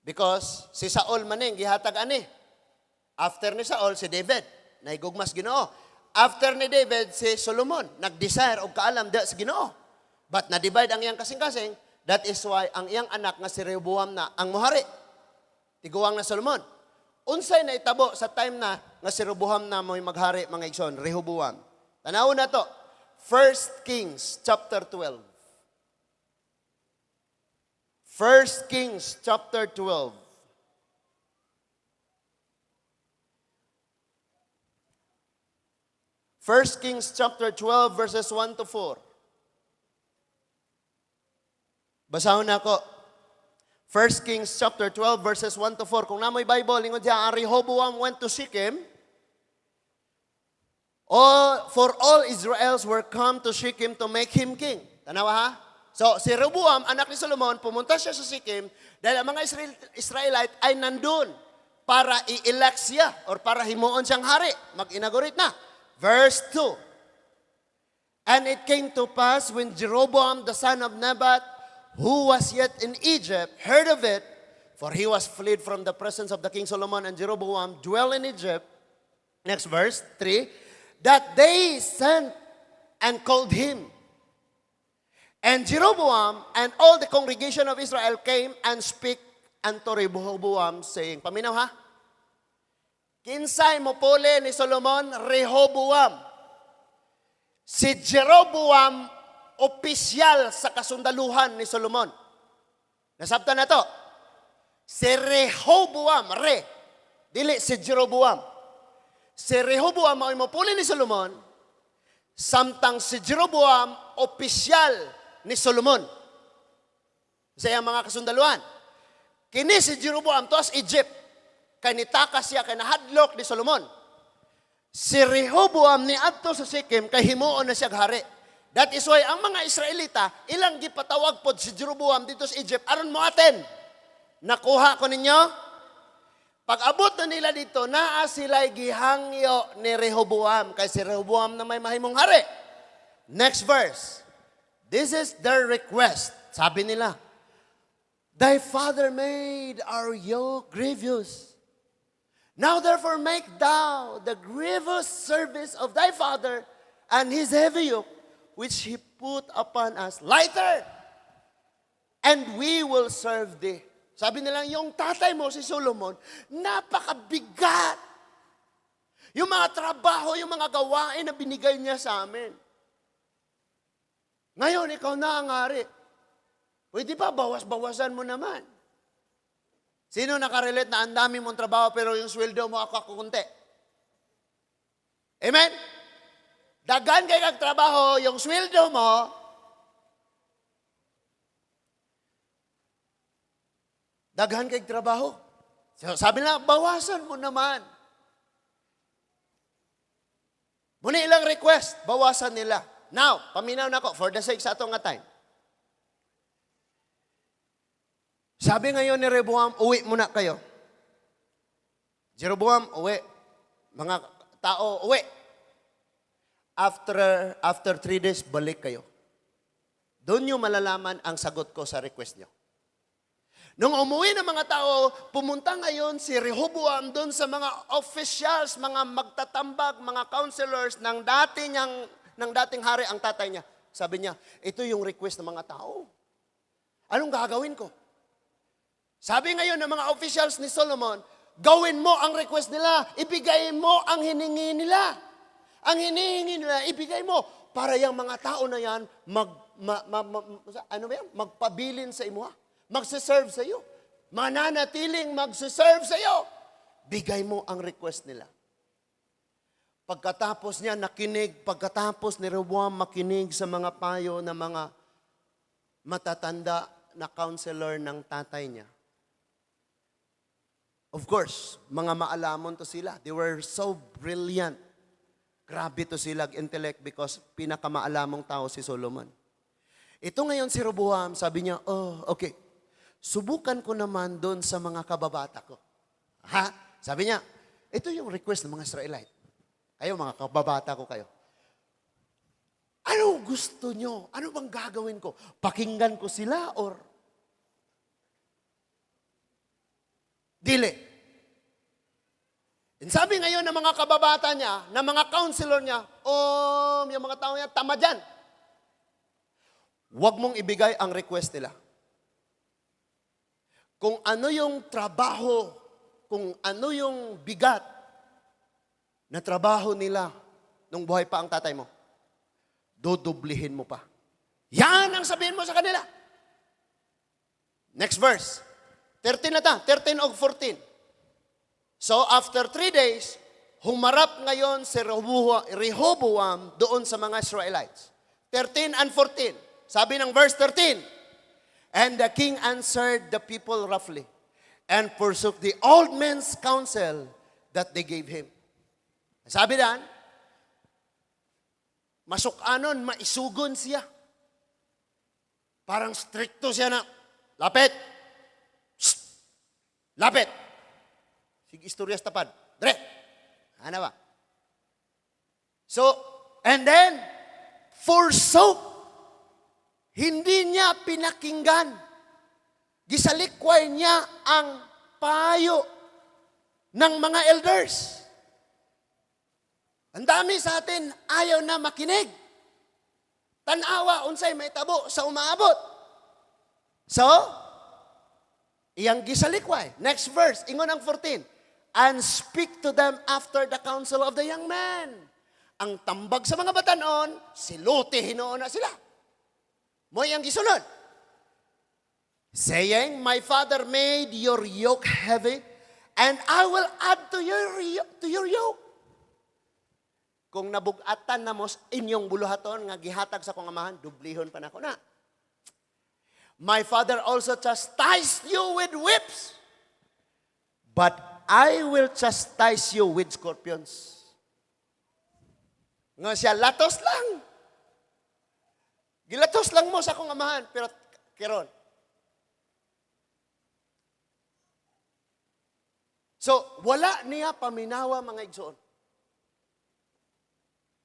Because si Saul maning gihatag ani. After ni Saul si David, nahigugmas Ginoo. After ni David si Solomon, nag-desire og kaalam da sa Ginoo. But na-divide ang iyang kasing-kasing, that is why ang iyang anak nga si Rehoboam na ang mohari. Tiguang na Solomon. Unsay naitabo sa time na nga si Rehoboam na mo'y maghari, mga igsoon, Rehoboam? Tanaw na to. 1 Kings chapter 12. 1 Kings chapter 12. 1 Kings chapter 12 verses 1 to 4. Basahon na ako. 1 Kings chapter 12 verses 1 to 4. Kung namoy Bible, ingon siya, ang Rehoboam went to Shechem. For all Israels were come to Shechem to make him king. Tanawa ha? So, si Rehoboam, anak ni Solomon, pumunta siya sa Shechem dahil ang mga Israelite ay nandun para i-elect siya or para himuon siyang hari. Mag-inaugurate na. Verse 2. And it came to pass when Jeroboam the son of Nebat, who was yet in Egypt, heard of it, for he was fled from the presence of the King Solomon, and Jeroboam dwelt in Egypt. Next verse, 3. That they sent and called him. And Jeroboam and all the congregation of Israel came and speak unto Rehoboam, saying, paminaw ha? Kinsay mo puli ni Solomon? Rehoboam. Si Jeroboam, opisyal sa kasundaluhan ni Solomon. Nasabtan na to. Si Rehoboam, dili si Jeroboam. Si Rehoboam ay mopuli ni Solomon, samtang si Jeroboam, opisyal ni Solomon sa iyang mga kasundaluhan. Kini si Jeroboam tuas Egypt, kay nitakas siya, kay nahadlok ni Solomon. Si Rehoboam ni adto sa Shechem, kay himuon na siya hari. That is why ang mga Israelita, ilang gipatawag pod si Jeroboam dito sa Egypt, aron mo aten. Nakuha ko ninyo? Pag-abot na nila dito, naa sila'y gihangyo ni Rehoboam, kay si Rehoboam na may mahimong hari. Next verse. This is their request. Sabi nila, thy father made our yoke grievous. Now therefore make thou the grievous service of thy father and his heavy yoke, which he put upon us, lighter, and we will serve thee. Sabi nila, yung tatay mo, si Solomon, napakabigat. Yung mga trabaho, yung mga gawain na binigay niya sa amin. Ngayon, ikaw na ang hari. Pwede ba, bawas-bawasan mo naman. Sino nakarelate na ang dami mong trabaho pero yung sweldo mo ako kakunti? Amen? Dagan kay kag trabaho, yung sweldo mo, daghan kay trabaho. So, sabi nila, bawasan mo naman. Muna ilang request, bawasan nila. Now, paminaw na ko, for the sake sa atong nga time. Sabi ngayon ni Rehoboam, uwi muna kayo. Jeroboam, uwi. Mga tao, uwi. After 3 days, balik kayo. Doon nyo malalaman ang sagot ko sa request nyo. Nung umuwi ng mga tao, pumunta ngayon si Rehoboam doon sa mga officials, mga magtatambag, mga counselors ng dating hari ang tatay niya. Sabi niya, ito yung request ng mga tao. Anong gagawin ko? Sabi ngayon ng mga officials ni Solomon, gawin mo ang request nila, ibigay mo ang hiningi nila. Ang hinihingi nila, ibigay mo para yung mga tao na yan magpabilin sa imo, magsiserve sa iyo. Mananatiling magsiserve sa iyo. Bigay mo ang request nila. Pagkatapos niya nakinig, pagkatapos ni Rehoboam makinig sa mga payo ng mga matatanda na counselor ng tatay niya. Of course, mga maalamon to sila. They were so brilliant. Grabe to sila intellect because pinakamaalamong tao si Solomon. Ito ngayon si Rehoboam, sabi niya, "Oh, okay. Subukan ko naman doon sa mga kababata ko." Ha? Sabi niya, ito yung request ng mga Israelite. "Kayo, mga kababata ko kayo. Ano gusto nyo? Ano bang gagawin ko? Pakinggan ko sila or dili?" And sabi ngayon ng mga kababata niya, ng mga counselor niya, "Oh, yung mga tao niya, tama dyan. Huwag mong ibigay ang request nila. Kung ano yung trabaho, kung ano yung bigat na trabaho nila nung buhay pa ang tatay mo, dodoblihin mo pa. Yan ang sabihin mo sa kanila." Next verse. 13 na ta, 13 o 14. So after 3 days, humarap ngayon si Rehoboam doon sa mga Israelites. 13 and 14. Sabi ng verse 13, "And the king answered the people roughly and forsook the old men's counsel that they gave him." Sabi dan, masukanon, maisugon siya. Parang strikto siya na, "Lapit! Shh! Lapit! Sige, istorya sa tapad. Dre! Ano ba?" So, and then, forsook. Hindi niya pinakinggan. Gisalikway niya ang payo ng mga elders. Ang dami sa atin, ayaw na makinig. Tanawa, unsay mahitabo sa umaabot. So, iyang gisalikway. Next verse, ingon ang 14. "And speak to them after the counsel of the young men." Ang tambag sa mga batanon, siluti hinuon na sila. Mao iyang gisunod. "Saying, 'My father made your yoke heavy, and I will add to your yoke.'" Kung nabugatan na mo sa inyong buluhaton nga gihatag sa akong amahan, dublihon pa nako na. "My father also chastised you with whips, but I will chastise you with scorpions." Nga siya, "Latos lang. Gilatos lang mo sa akong amahan, pero kiron." So, wala niya paminawa, mga igsoon.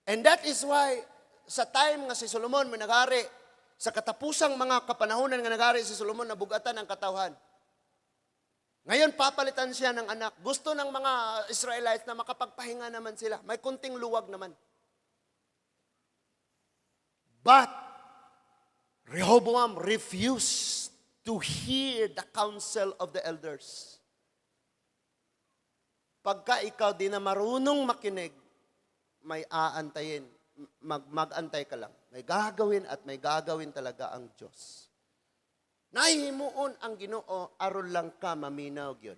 And that is why, sa time nga si Solomon may nagari, sa katapusang mga kapanahonan nga nagari si Solomon, nabugatan ang katawhan. Ngayon, papalitan siya ng anak. Gusto ng mga Israelites na makapagpahinga naman sila. May kunting luwag naman. But Rehoboam refused to hear the counsel of the elders. Pagka ikaw di na marunong makinig, may aantayin. Mag-antay ka lang. May gagawin at may gagawin talaga ang Diyos. Nahimuon ang Ginoo aron lang ka maminaw gyud.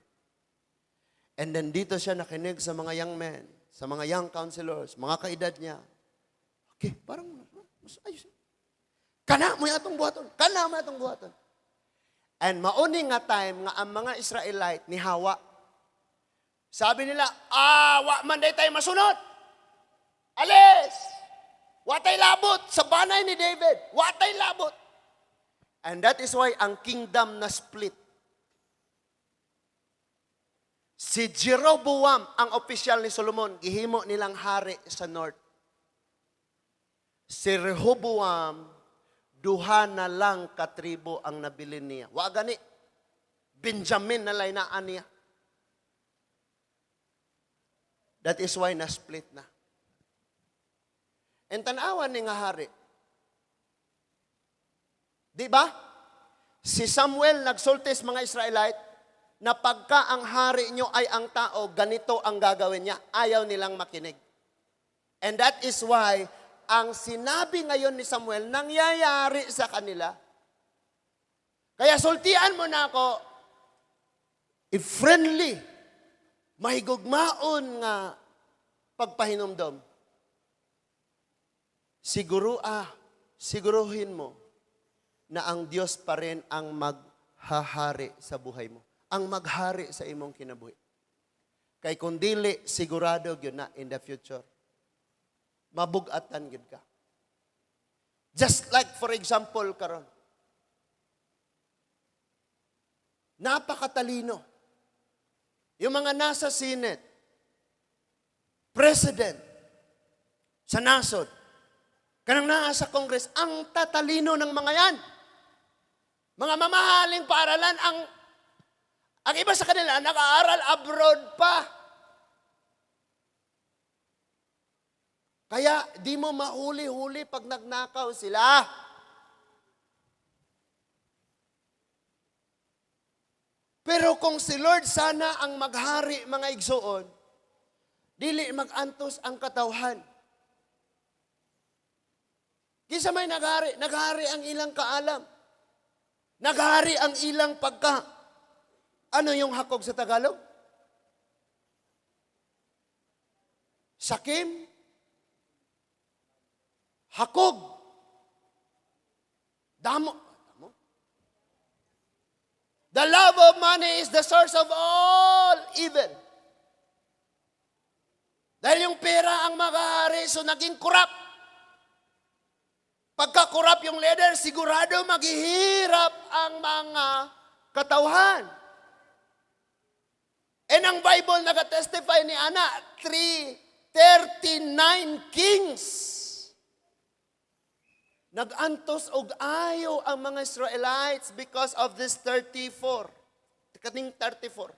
And then dito siya nakinig sa mga young men, sa mga young counselors, mga kaedad niya. Okay, parang mas ayos. Kana mo atong buhaton. Kana mo atong buhaton. And mauni nga time nga ang mga Israelite ni hawa. Sabi nila, "Ah, wa man day tayo masunod. Alis! Watay labot sa banay ni David. Watay labot." And that is why ang kingdom na split. Si Jeroboam, ang opisyal ni Solomon, gihimo nilang hari sa north. Si Rehoboam, duha na lang katribo ang nabilin niya. Wa gani. Benjamin na lay naan niya. That is why na-split na. And tanawan ni nga hari. Di ba? Si Samuel nagsultis mga Israelite na pagka ang hari nyo ay ang tao, ganito ang gagawin niya. Ayaw nilang makinig. And that is why ang sinabi ngayon ni Samuel, nangyayari sa kanila. Kaya sultian mo na ako, if friendly, mahigugmaon nga pagpahinumdom. Siguruhin mo na ang Diyos pa rin ang maghahari sa buhay mo. Ang maghari sa imong kinabuhi. Kay kung dili, sigurado gyud na in the future, mabugatan gyud ka. Just like, for example, karon. Napakatalino. Yung mga nasa Senate, President, sa nasod, kanang naa sa Congress, ang tatalino ng mga yan. Mga mamahaling paaralan, ang iba sa kanila, nag-aaral abroad pa. Kaya di mo mahuli-huli pag nagnakaw sila. Pero kung si Lord sana ang maghari, mga igsoon, dili magantos ang katawhan. Kinsa may naghari? Naghari ang ilang kaalam. Naghari ang ilang pagka. Ano yung hakog sa Tagalog? Sakim? Hakog. Damo. Damo? The love of money is the source of all evil. Dahil yung pera ang maghahari, so naging corrupt. Pagka-corrupt yung leader, sigurado maghihirap ang mga katawhan. And ang Bible naga-testify ni Ana, 339 kings. Nag-antos og ayo ang mga Israelites because of this 34. Kaning 34.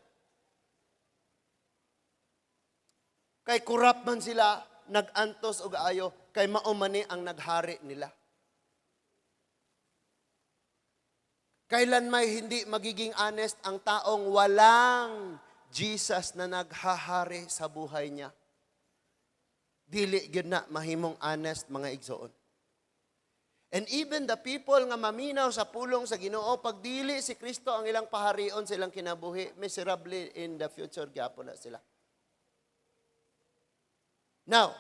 Kay corrupt man sila, nag-antos og ayo, kay mao man ni ang naghari nila. Kailan may hindi magiging honest ang taong walang Jesus na naghahari sa buhay niya? Dili gyud na mahimong honest, mga igsoon. And even the people nga maminaw sa pulong sa Ginoo, pag dili si Kristo ang ilang paharion sa ilang kinabuhi, miserably in the future gyapon na sila. Now,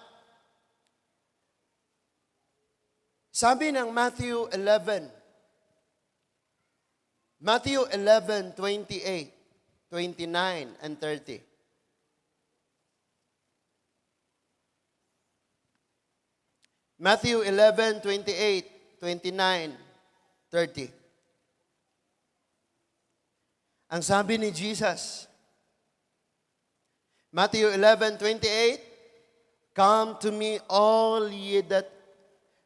sabi ng Matthew 11, Matthew 11, 28, 29, and 30. Matthew 11, 28, 29, 30. Ang sabi ni Jesus, Matthew 11, 28, "Come to me, all ye that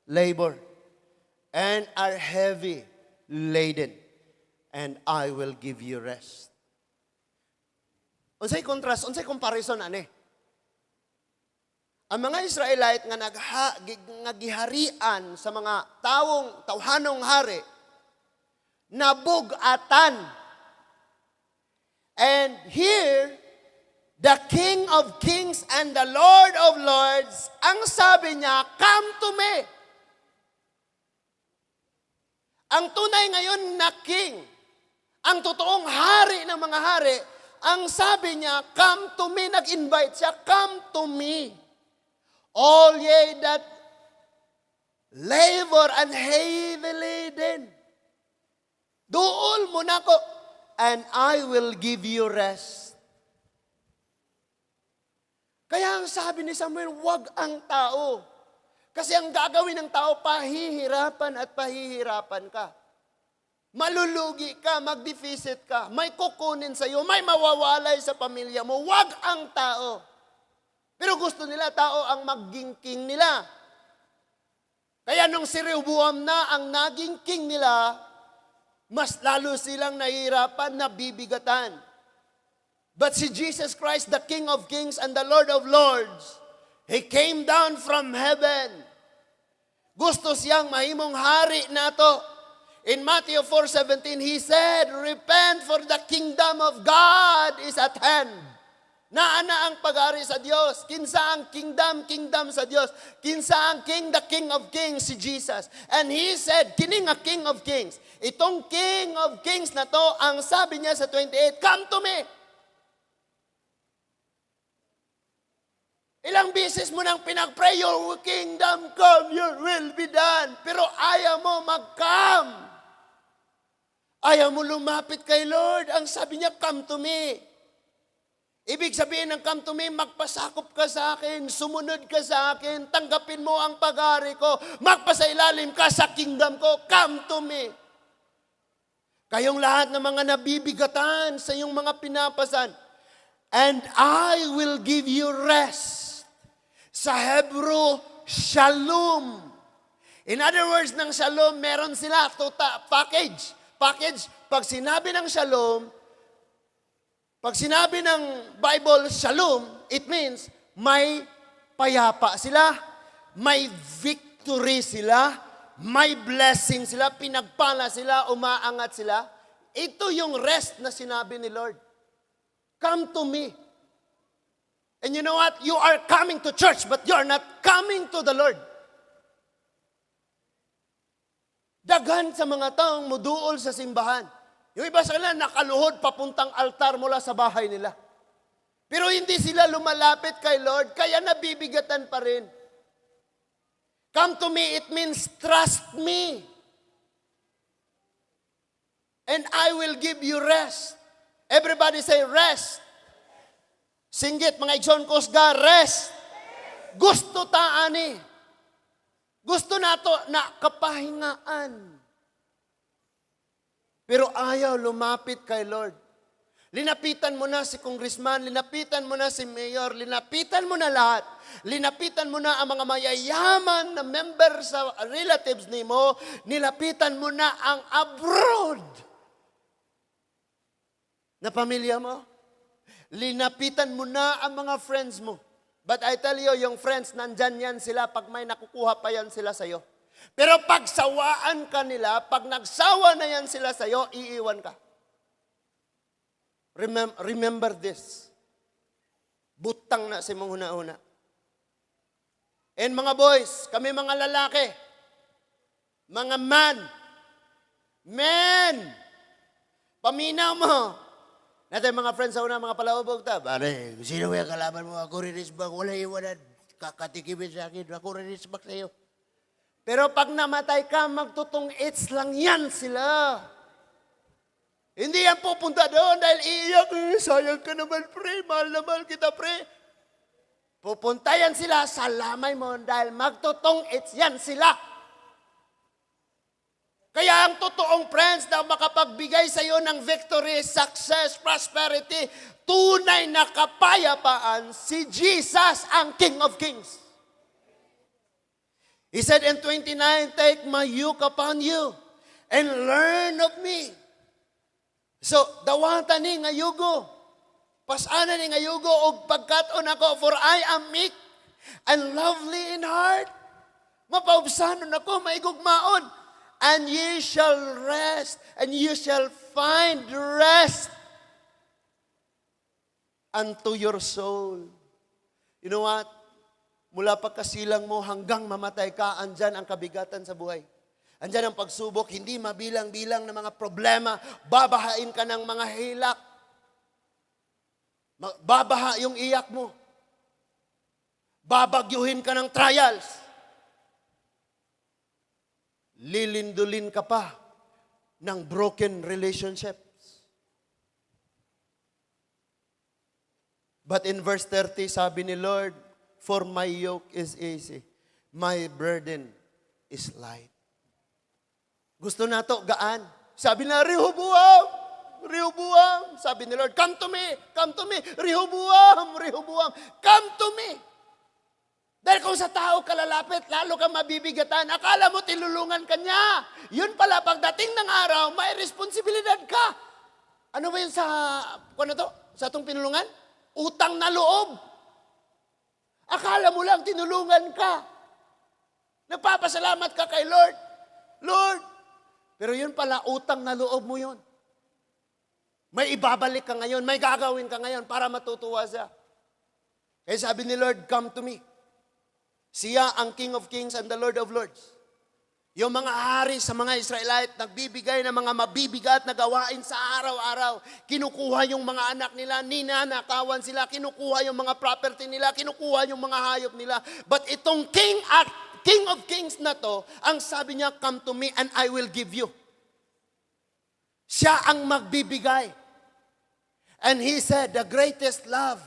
labor and are heavy laden, and I will give you rest." Unsay contrast, unsay comparison ani? Ang mga Israelite nga nga giharian sa mga tawong tawhanong hari, nabugatan. And here, the King of Kings and the Lord of Lords, ang sabi niya, "Come to me." Ang tunay ngayon na king, ang totoong hari ng mga hari, ang sabi niya, "Come to me." Nag-invite siya, "Come to me. All ye that labor and heavy laden. Duol mo na ko, and I will give you rest." Kaya ang sabi ni Samuel, wag ang tao. Kasi ang gagawin ng tao, pahihirapan at pahihirapan ka. Malulugi ka, mag-deficit ka, may kukunin sa'yo, may mawawalay sa pamilya mo. Wag ang tao. Pero gusto nila tao ang maging king nila. Kaya nung si Rehoboam na ang naging king nila, mas lalo silang nahihirapan, nabibigatan. But si Jesus Christ, the King of Kings and the Lord of Lords, He came down from heaven. Gusto siyang mahimong hari nato. In Matthew 4:17, He said, "Repent, for the kingdom of God is at hand." Naa na ang paghari sa Dios. Kinsa ang kingdom? Kingdom sa Dios. Kinsa ang king? The King of Kings, si Jesus. And He said, kini nga King of Kings. Itong King of Kings na to, ang sabi niya sa 28, "Come to me." Ilang beses mo nang pinag-pray, "Your kingdom come, your will be done." Pero ayaw mo mag-come. Ayaw mo lumapit kay Lord. Ang sabi niya, "Come to me." Ibig sabihin ng "come to me," magpasakop ka sa akin, sumunod ka sa akin, tanggapin mo ang paghari ko, magpasailalim ka sa kingdom ko, come to me. Kayong lahat ng mga nabibigatan sa iyong mga pinapasan, and I will give you rest. Sa Hebrew, shalom. In other words, ng shalom, meron sila, total package. Package, pag sinabi ng shalom, pag sinabi ng Bible, shalom, it means may payapa sila, may victory sila, may blessing sila, pinagpala sila, umaangat sila. Ito yung rest na sinabi ni Lord. Come to me. And you know what? You are coming to church, but you are not coming to the Lord. Daghan sa mga taong muduol sa simbahan. Yung iba sa kanila, nakaluhod papuntang altar mula sa bahay nila. Pero hindi sila lumalapit kay Lord, kaya nabibigatan pa rin. Come to me, it means trust me. And I will give you rest. Everybody say, "Rest." Singgit, mga igsoon, kusga, rest. Gusto ta ani. Gusto nato na kapahingaan. Pero ayaw lumapit kay Lord. Linapitan mo na si congressman, linapitan mo na si mayor, linapitan mo na lahat. Linapitan mo na ang mga mayayaman na member sa relatives nimo, nilapitan mo na ang abroad na pamilya mo. Linapitan mo na ang mga friends mo. But I tell you, yung friends, nandyan yan sila pag may nakukuha pa yan sila sa'yo. Pero pag sawaan ka nila, pag nagsawa na yan sila sa'yo, iiwan ka. Remember this. Butang na sa imong huna-huna. And mga boys, kami mga lalaki, mga man, men, paminaw mo. Natin mga friends sa una, mga palaubog ta. Pare, sino yung kalaban mo? Ako rin bang wala iwanan. Kakatikimin sa akin. Ako rin bang sa'yo. Pero pag namatay ka, magtutong its lang yan sila. Hindi yan pupunta doon dahil iiyak. "Eh, sayang ka naman, pre. Mahal na mahal kita, pre." Pupunta yan sila sa lamay mo dahil magtutong its yan sila. Kaya ang totoong friends na makapagbigay sa iyo ng victory, success, prosperity, tunay na kapayapaan, si Jesus ang King of Kings. He said in 29, "Take my yoke upon you and learn of me." So, dawatan ni nga yugo. Pasana ni nga yugo og pagkat-on ako, for I am meek and lowly in heart. Mapaubsanon ako, maigugmaon. And ye shall rest, and you shall find rest unto your soul. You know what? Mula pagkasilang mo hanggang mamatay ka, andyan ang kabigatan sa buhay. Andyan ang pagsubok, hindi mabilang-bilang na mga problema, babahain ka ng mga hilak. Babaha yung iyak mo. Babagyuhin ka ng trials. Lilindulin ka pa ng broken relationships. But in verse 30, sabi ni Lord, "For my yoke is easy, my burden is light." Gusto nato gaan. Sabi na, "Rehoboam, Rehoboam." Sabi ni Lord, "Come to me, come to me. Rehoboam, Rehoboam, come to me." Dahil kung sa tao ka lalapit, lalo kang mabibigatan. Akala mo tinulungan ka niya. Yun pala, pagdating ng araw, may responsibilidad ka. Ano ba yun sa, ano to? Sa atong pinulungan? Utang na loob. Akala mo lang tinulungan ka. Nagpapasalamat ka kay Lord. Lord. Pero yun pala, utang na loob mo yun. May ibabalik ka ngayon, may gagawin ka ngayon para matutuwa siya. Kaya sabi ni Lord, "Come to me." Siya ang King of Kings and the Lord of Lords. Yung mga hari sa mga Israelite, nagbibigay ng mga mabibigat na gawain sa araw-araw. Kinukuha yung mga anak nila, ninanakawan sila, kinukuha yung mga property nila, kinukuha yung mga hayop nila. But itong King at King of Kings na to, ang sabi niya, "Come to me and I will give you." Siya ang magbibigay. And He said, the greatest love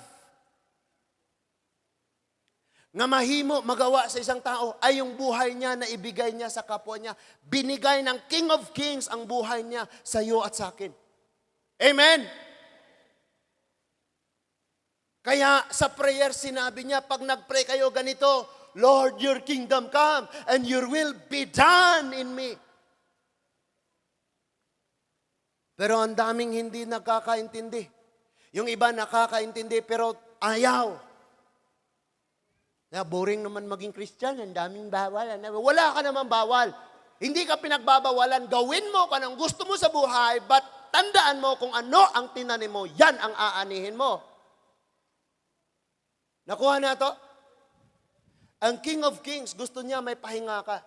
nga mahimo magawa sa isang tao ay yung buhay niya na ibigay niya sa kapwa niya. Binigay ng King of Kings ang buhay niya sa iyo at sa akin. Amen? Kaya sa prayer sinabi niya, pag nag-pray kayo ganito, "Lord, your kingdom come and your will be done in me." Pero ang daming hindi nakakaintindi. Yung iba nakakaintindi pero ayaw. Na boring naman maging Christian, ang daming bawal. Wala ka naman bawal. Hindi ka pinagbabawalan. Gawin mo kung anong gusto mo sa buhay, but tandaan mo kung ano ang tinanim mo, yan ang aanihin mo. Nakuha na to? Ang King of Kings, gusto niya may pahinga ka.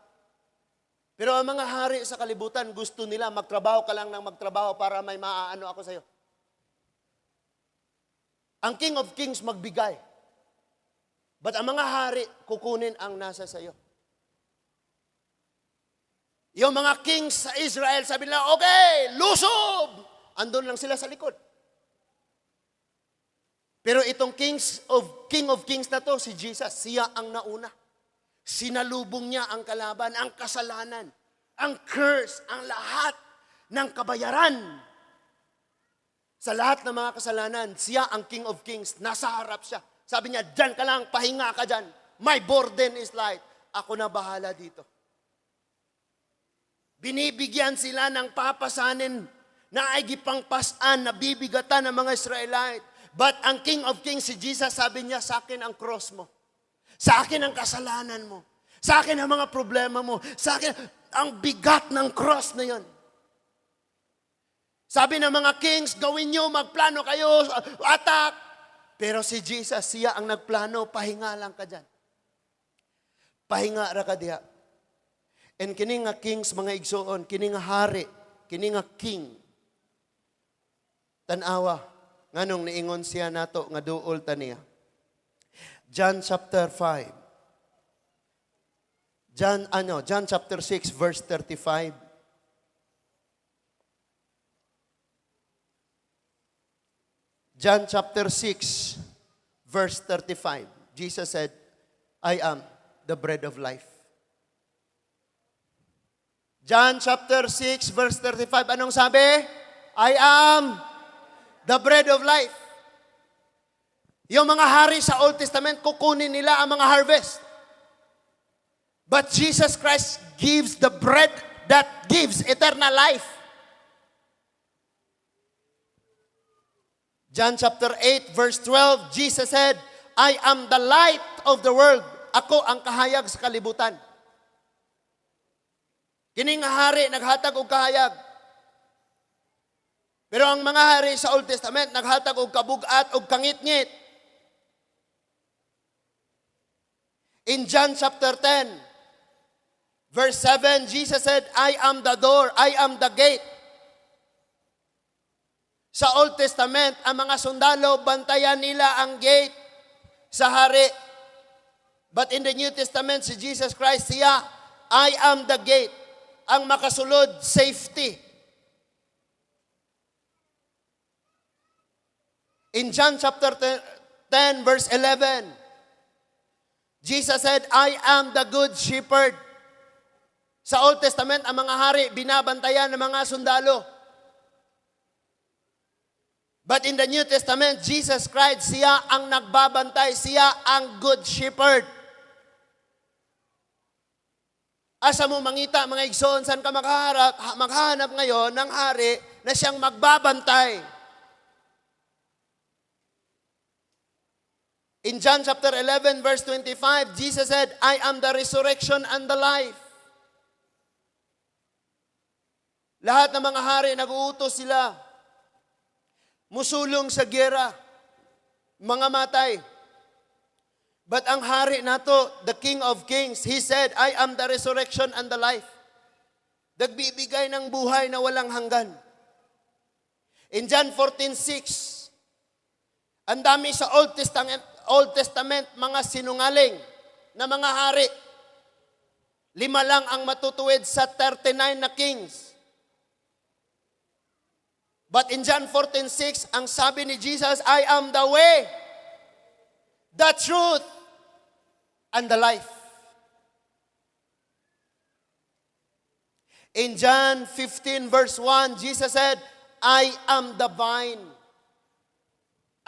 Pero ang mga hari sa kalibutan, gusto nila magtrabaho ka lang ng magtrabaho para may maaano ako sa'yo. Ang King of Kings magbigay. But ang mga hari, kukunin ang nasa sayo. Yung mga kings sa Israel, sabi nila, "Okay, lusob!" Andun lang sila sa likod. Pero itong King of Kings na to, si Jesus, siya ang nauna. Sinalubong niya ang kalaban, ang kasalanan, ang curse, ang lahat ng kabayaran. Sa lahat ng mga kasalanan, siya ang King of Kings, nasa harap siya. Sabi niya, "Dyan ka lang, pahinga ka dyan. My burden is light. Ako na bahala dito." Binibigyan sila ng papasanin na ay gipangpasan, na bibigatan ng mga Israelite. But ang King of Kings, si Jesus, sabi niya, "Sa akin ang cross mo. Sa akin ang kasalanan mo. Sa akin ang mga problema mo. Sa akin ang bigat ng cross na yon." Sabi ng mga kings, "Gawin nyo, magplano kayo, attack." Pero si Jesus, siya ang nagplano, "Pahinga lang ka dyan. Pahinga ra ka diha." And kini nga kings, mga igsoon, kini nga hari, kini nga king. Tanawa, nganong niingon siya nato nga duol ta niya. John chapter 5. John chapter 6 verse 35. John chapter 6 verse 35. Jesus said, "I am the bread of life." John chapter 6 verse 35, anong sabi? "I am the bread of life." Yung mga hari sa Old Testament, kukunin nila ang mga harvest. But Jesus Christ gives the bread that gives eternal life. John chapter 8 verse 12, Jesus said, "I am the light of the world." Ako ang kahayag sa kalibutan. Kining hari naghatag og kahayag. Pero ang mga hari sa Old Testament naghatag og kabug-at og kangitngit. In John chapter 10, verse 7, Jesus said, "I am the door, I am the gate." Sa Old Testament, ang mga sundalo, bantayan nila ang gate sa hari. But in the New Testament, si Jesus Christ, siya, "I am the gate." Ang makasulod, safety. In John chapter 10, verse 11, Jesus said, "I am the good shepherd." Sa Old Testament, ang mga hari, binabantayan ng mga sundalo. But in the New Testament, Jesus Christ, siya ang nagbabantay, siya ang good shepherd. Asa mo mangita, mga igsoon, saan ka maghahanap ngayon ng hari na siyang magbabantay? In John chapter 11, verse 25, Jesus said, "I am the resurrection and the life." Lahat ng mga hari, nag-uutos sila. Musulong sa giyera, mga matay. But ang hari nato, the King of Kings, He said, "I am the resurrection and the life." Nagbibigay ng buhay na walang hanggan. In John 14:6, ang dami sa Old Testament mga sinungaling na mga hari. Lima lang ang matutuwid sa 39 na kings. But in John 14:6, ang sabi ni Jesus, "I am the way, the truth, and the life." In John 15 verse 1, Jesus said, "I am the vine."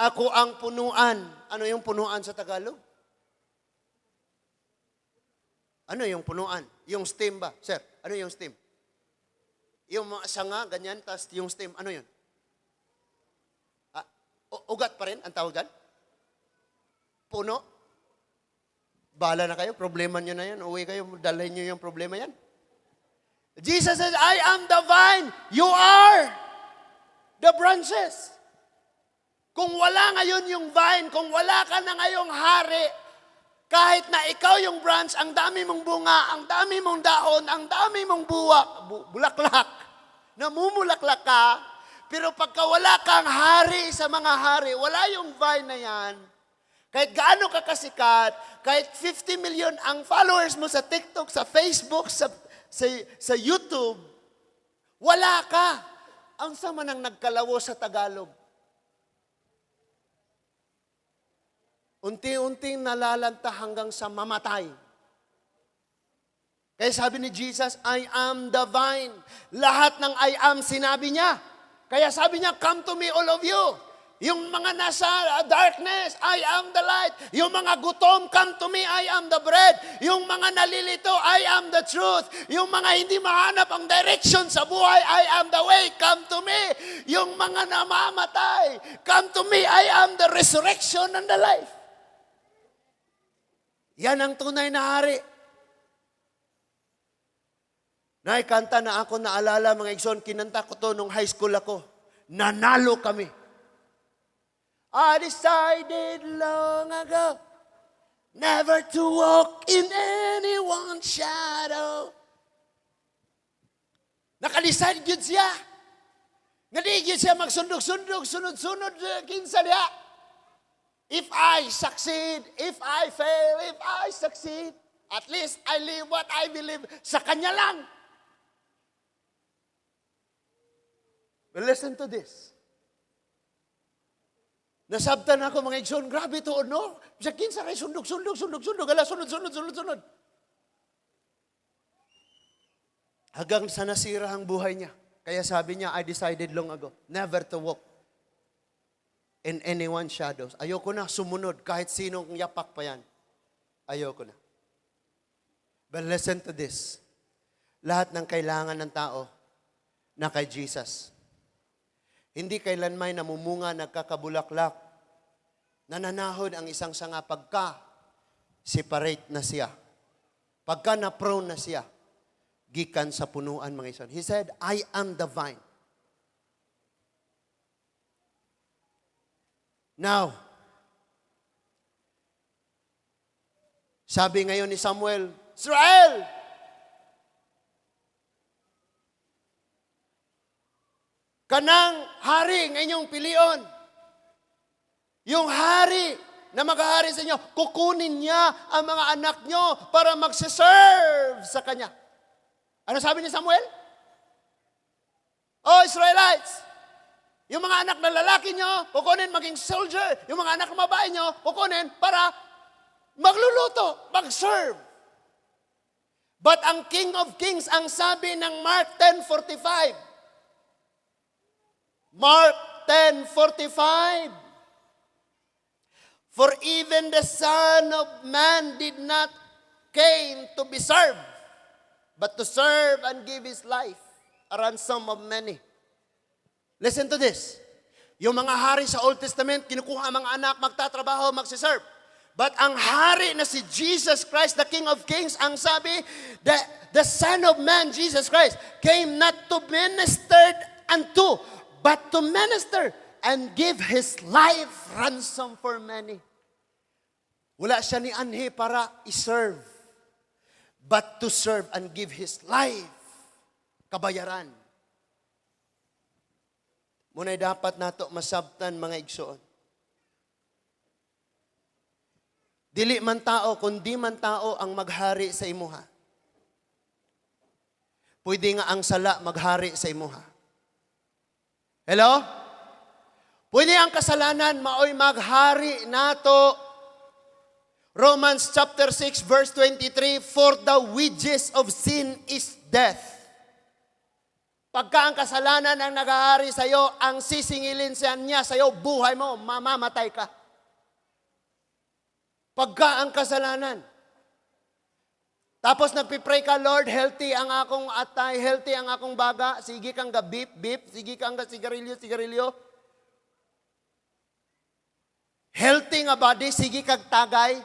Ako ang punuan. Ano yung punuan sa Tagalog? Ano yung punuan? Yung stem ba? Sir, ano yung stem? Yung mga sanga, ganyan, tas yung stem, ano yun? Ah, ugat pa rin ang tawag dyan? Puno? Bahala na kayo, problema nyo na yan. Uwi kayo, dalhin nyo yung problema yan. Jesus says, "I am the vine, you are the branches." Kung wala ngayon yung vine, kung wala ka na ngayong hari, kahit na ikaw yung branch, ang dami mong bunga, ang dami mong dahon, ang dami mong bulaklak, namumulaklak ka, pero pagka wala kang hari sa mga hari, wala yung vine na yan, kahit gaano ka kasikat, kahit 50 million ang followers mo sa TikTok, sa Facebook, sa YouTube, wala ka. Ang sama ng nagkalawo sa Tagalog. Unti-unting nalalanta hanggang sa mamatay. Kaya sabi ni Jesus, "I am the vine." Lahat ng "I am" sinabi niya. Kaya sabi niya, "Come to me, all of you. Yung mga nasa darkness, I am the light. Yung mga gutom, come to me, I am the bread. Yung mga nalilito, I am the truth. Yung mga hindi mahanap ang direction sa buhay, I am the way, come to me. Yung mga namamatay, come to me, I am the resurrection and the life." Yan ang tunay na hari. Naikanta na ako naalala, mga igsoon, kinanta ko to nung high school ako. Nanalo kami. I decided long ago never to walk in anyone's shadow. Naka-decide gyud siya. Nga di gyud siya magsundog-sundog, sunod-sunod, kinsa diha. If I succeed, if I fail, if I succeed, at least I live what I believe. Sa kanya lang. But listen to this. Nasabtan ako, mga igsoon, grabe to, no? Sa kinsa kay sundog, sundog, sundog, sundog, ala, sunod, sunod, sunod, sunod. Hanggang sa nasira ang buhay niya. Kaya sabi niya, "I decided long ago never to walk in anyone's shadows." Ayoko na sumunod kahit sinong yapak pa yan. Ayoko na. But listen to this. Lahat ng kailangan ng tao na kay Jesus. Hindi kailanmay namumunga, nagkakabulaklak, nananahod ang isang sanga pagka separate na siya. Pagka na-prone na siya, gikan sa punuan, mga igsoon. He said, "I am the vine." Now, sabi ngayon ni Samuel, "Israel! Kanang hari ng inyong pilion, yung hari na maghahari sa inyo, kukunin niya ang mga anak nyo para magsiserve sa kanya." Ano sabi ni Samuel? "Oh, Israelites, yung mga anak na lalaki nyo, kukunin maging soldier. Yung mga anak na babae nyo, kukunin para magluluto, mag-serve." But ang King of Kings, ang sabi ng Mark 10:45, Mark 10:45, "For even the Son of Man did not came to be served, but to serve and give His life a ransom of many." Listen to this. Yung mga hari sa Old Testament, kinukuha ang mga anak, magtatrabaho, magsiserve. But ang hari na si Jesus Christ, the King of Kings, ang sabi, the Son of Man, Jesus Christ, came not to ministered unto, but to minister and give His life ransom for many. Wala siya ni anhi para iserve, but to serve and give His life, kabayaran. Muna'y dapat nato masabtan, mga igsoon. Dili man tao, kundi man tao ang maghari sa imuha. Pwede nga ang sala maghari sa imuha. Hello? Pwede ang kasalanan maoy maghari nato. Romans chapter 6 verse 23, "For the wages of sin is death." Pagka ang kasalanan ang naghahari sa iyo, ang sisingilin siya niya sa iyo, buhay mo, mamamatay ka. Pagka ang kasalanan. Tapos nagpi-pray ka, "Lord, healthy ang akong atay, healthy ang akong baga, sige kang ga-beef, beef, sige kang ga-sigarilyo, sigarilyo." Healthy nga body, sige kag tagay.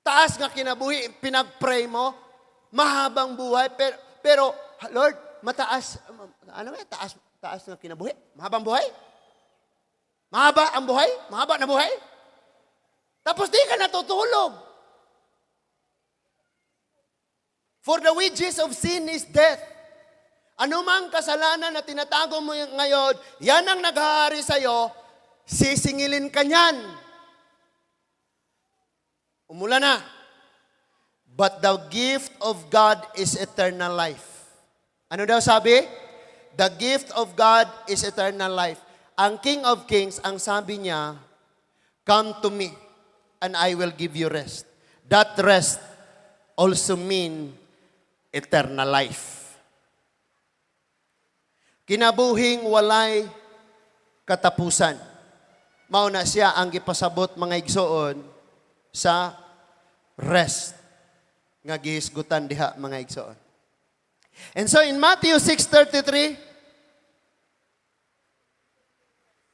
Taas nga kinabuhi, pinag-pray mo, mahabang buhay, pero "Lord, mataas," ano ba, taas, taas nga kinabuhi? Mahabang buhay? Mahaba ang buhay? Mahaba na buhay? Tapos di ka natutulog. For the wages of sin is death. Ano mang kasalanan na tinatago mo ngayon, yan ang naghahari sa'yo, sisingilin ka niyan. Umulan na. But the gift of God is eternal life. Ano daw sabi? The gift of God is eternal life. Ang King of Kings, ang sabi niya, "Come to me and I will give you rest." That rest also mean eternal life. Kinabuhing walay katapusan. Mao na siya ang gipasabot, mga igsoon, sa rest nga gihisgutan diha, mga igsoon. And so in Matthew 6:33,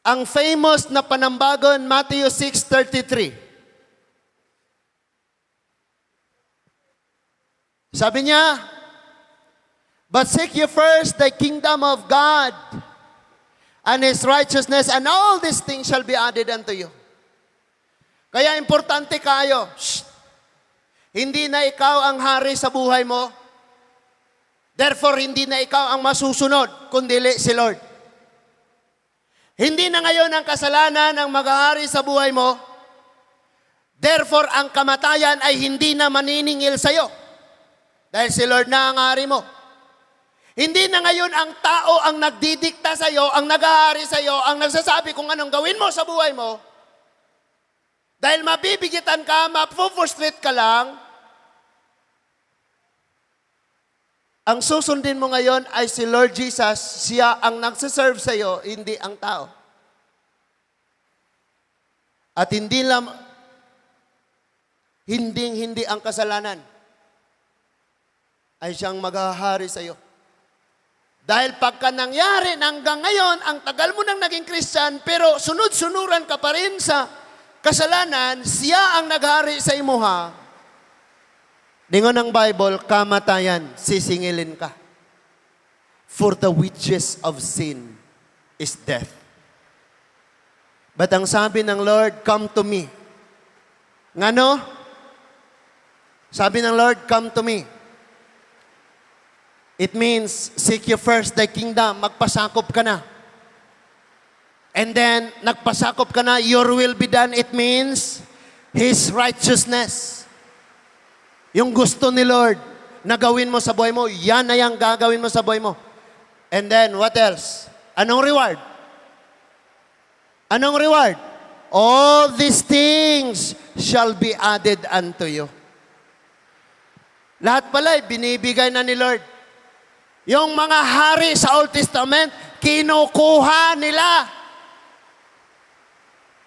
ang famous na panambagon, Matthew 6:33. Sabi niya, "But seek ye first the kingdom of God and His righteousness, and all these things shall be added unto you." Kaya importante kayo, shh, hindi na ikaw ang hari sa buhay mo. Therefore, hindi na ikaw ang masusunod, kundi si Lord. Hindi na ngayon ang kasalanan ang maghahari sa buhay mo. Therefore, ang kamatayan ay hindi na maniningil sa'yo. Dahil si Lord na ang hari mo. Hindi na ngayon ang tao ang nagdidikta sa'yo, ang naghahari sa'yo, ang nagsasabi kung anong gawin mo sa buhay mo. Dahil mabibigitan ka, mapu-frustrate ka lang. Ang susundin mo ngayon ay si Lord Jesus, siya ang nagsiserve sa'yo, hindi ang tao. At hindi lang, hindi, hindi ang kasalanan ay siyang maghahari sa'yo. Dahil pagka nangyari hanggang ngayon, ang tagal mo nang naging Christian, pero sunod-sunuran ka pa rin sa kasalanan, siya ang naghari sa imuha. Ningon ng Bible, kamatayan, sisingilin ka. For the wages of sin is death. But ang sabi ng Lord, "Come to me." Ngano? Sabi ng Lord, "Come to me." It means, seek you first the kingdom, magpasakop ka na. And then, nagpasakop ka na, your will be done. It means, His righteousness. Yung gusto ni Lord na gawin mo sa buhay mo, yan na yung gagawin mo sa buhay mo. And then, what else? Anong reward? Anong reward? All these things shall be added unto you. Lahat pala, binibigay na ni Lord. Yung mga hari sa Old Testament, kinukuha nila.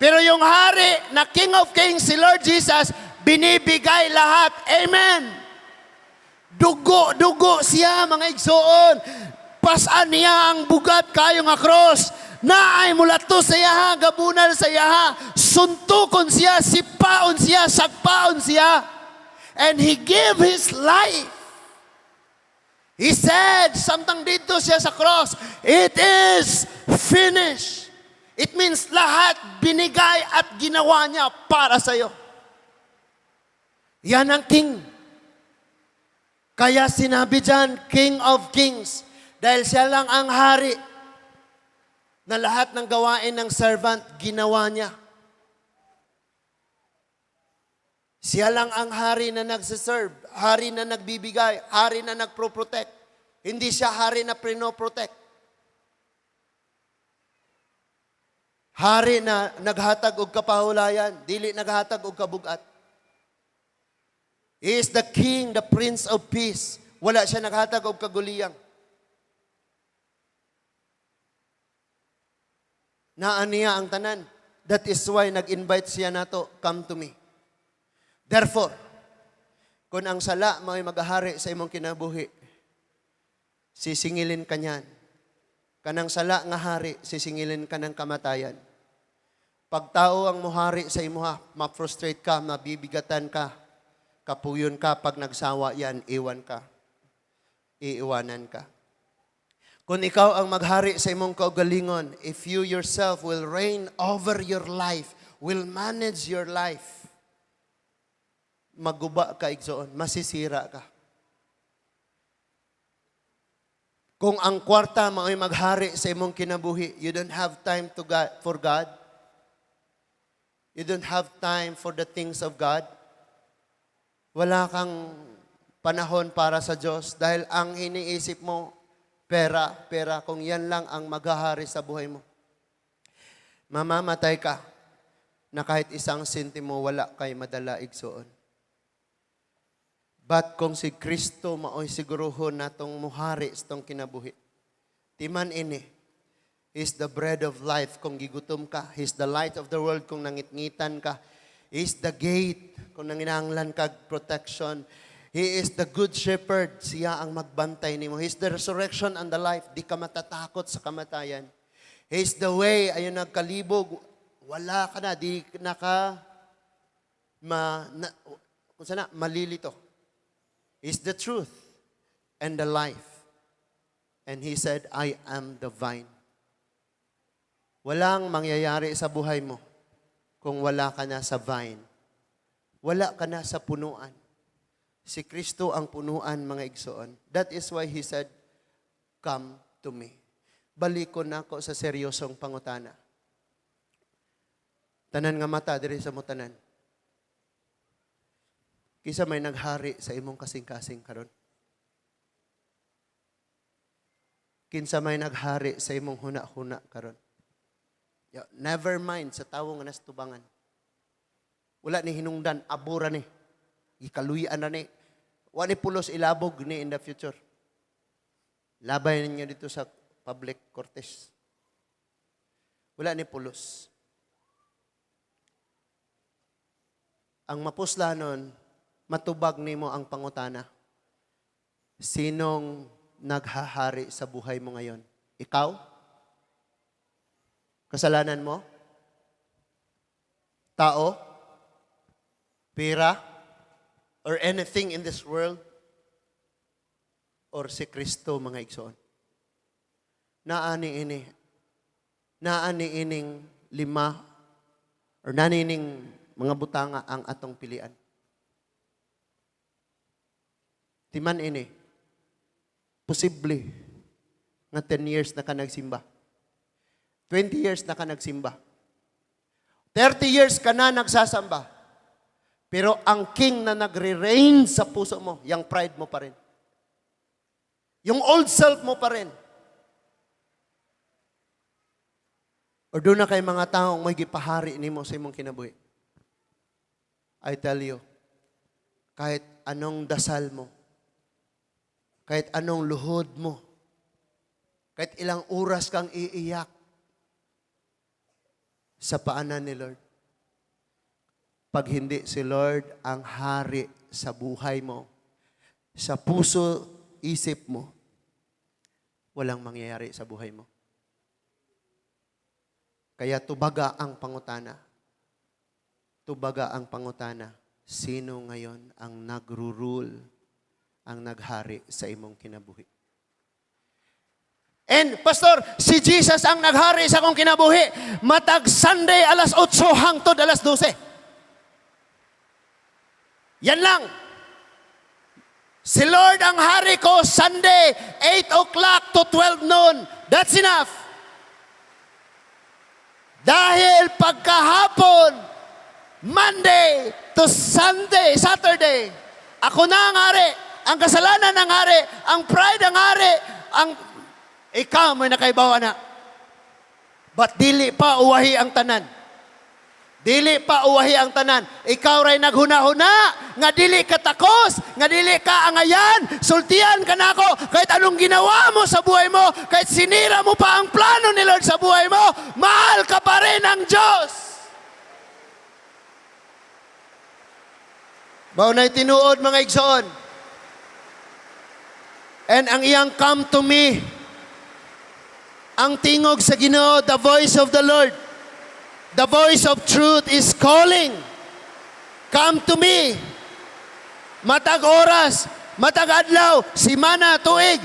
Pero yung hari na King of Kings, si Lord Jesus, binibigay lahat. Amen. Dugo, dugo siya, mga igsoon. Pasan niya ang bugat kayo nga cross. Naay mulato sa iyaha, gabunal sa iyaha. Suntukon siya, sipaon siya, sagpaon siya. And He gave His life. He said, samtang dito siya sa cross, "It is finished." It means lahat binigay at ginawa niya para sa iyo. Yan ang King. Kaya sinabi dyan, King of Kings. Dahil siya lang ang hari na lahat ng gawain ng servant, ginawa niya. Siya lang ang hari na nagsiserve, hari na nagbibigay, hari na nagpro-protect. Hindi siya hari na prino-protect. Hari na naghatag og kapahulayan, dili naghatag og kabugat. He is the King, the Prince of Peace. Wala siya naghatag og kaguliyang. Naa niya ang tanan. That is why nag-invite siya nato, "Come to me." Therefore, kung ang sala mao'y magahari sa imong kinabuhi, sisingilin ka niyan. Kanang sala nga hari, sisingilin ka ng kamatayan. Pag tao ang muhari sa imuha, ma-frustrate ka, mabibigatan ka, kapuyon ka, pag nagsawa yan, iwan ka. Iiwanan ka. Kung ikaw ang maghari sa imong kaugalingon, if you yourself will reign over your life, will manage your life, maguba ka, igsoon, masisira ka. Kung ang kwarta mao'y maghari sa imong kinabuhi, you don't have time to God, for God. You don't have time for the things of God. Wala kang panahon para sa Diyos dahil ang iniisip mo, pera, pera, kung yan lang ang maghahari sa buhay mo. Mamamatay ka na kahit isang sentimo wala kay madala, igsoon. But kung si Kristo mao'y siguruhon natong muhari sa tong kinabuhi, timan ini, He's the bread of life kung gigutom ka. He's the light of the world kung nangitngitan ka. He's the gate kung nanginahanglan kag protection. He is the good shepherd. Siya ang magbantay nimo. He's the resurrection and the life. Di ka matatakot sa kamatayan. He's the way. Ayun, nagkalibog. Wala ka na. Di na ka kung sana, malilito. He's the truth and the life. And He said, "I am the vine." Walang mangyayari sa buhay mo kung wala ka na sa vine. Wala ka na sa punuan. Si Kristo ang punuan, mga igsoon. That is why He said, "Come to me." Balikon nako sa seryosong pangutana. Tanan nga mata diri sa mutanan. Kinsa may naghari sa imong kasing-kasing karon? Kinsa may naghari sa imong huna-huna karon? Ya, never mind sa tawo nga nas tubangan. Wala ni hinungdan, abura ni. Gikaluyan na ni. Wa ni pulos, ilabog ni in the future. Labay ninyo dito sa public cortes. Wala ni pulos. Ang mapusla nun, matubag nimo ang pangutana. Sinong naghahari sa buhay mo ngayon? Ikaw? Kasalanan mo? Tao? Pera? Or anything in this world? Or si Kristo, mga igsoon? Naani ini. Naani ining lima or naani ining mga butanga ang atong pilian. Timan ini, posible nga 10 years na ka nagsimba. 20 years na ka nagsimba. 30 years ka na nagsasamba. Pero ang king na nagre-reign sa puso mo, yung pride mo pa rin. Yung old self mo pa rin. Or doon na kay mga taong may gipahari nimo sa imong kinabuhi. I tell you, kahit anong dasal mo, kahit anong luhod mo, kahit ilang oras kang iiyak sa paanan ni Lord, pag hindi si Lord ang hari sa buhay mo, sa puso, isip mo, walang mangyayari sa buhay mo. Kaya tubaga ang pangutana. Tubaga ang pangutana. Sino ngayon ang nagro-rule, ang naghari sa imong kinabuhi? And, Pastor, si Jesus ang naghari sa akong kinabuhi. Matag Sunday, alas 8 hangtod alas 12. Yan lang. Si Lord ang hari ko Sunday, 8 o'clock to 12 noon. That's enough. Dahil pagkahapon, Monday to Sunday, Saturday, ako na ang hari, ang kasalanan ang hari, ang pride ang hari, ang ikaw may nakaibawa na. But dili pa uwahi ang tanan. Dili pa uwahi ang tanan. Ikaw ray naghuna-huna nga dili ka takos, nga dili ka angayan, sultian ka nako kahit anong ginawa mo sa buhay mo, kahit sinira mo pa ang plano ni Lord sa buhay mo, mahal ka pa rin ng Diyos. Mao na'y tinuod, mga igsoon. And ang iyang "Come to me," ang tingog sa Ginoo, the voice of the Lord, the voice of truth is calling. "Come to me." Matag oras, matag adlaw, simana, tuig,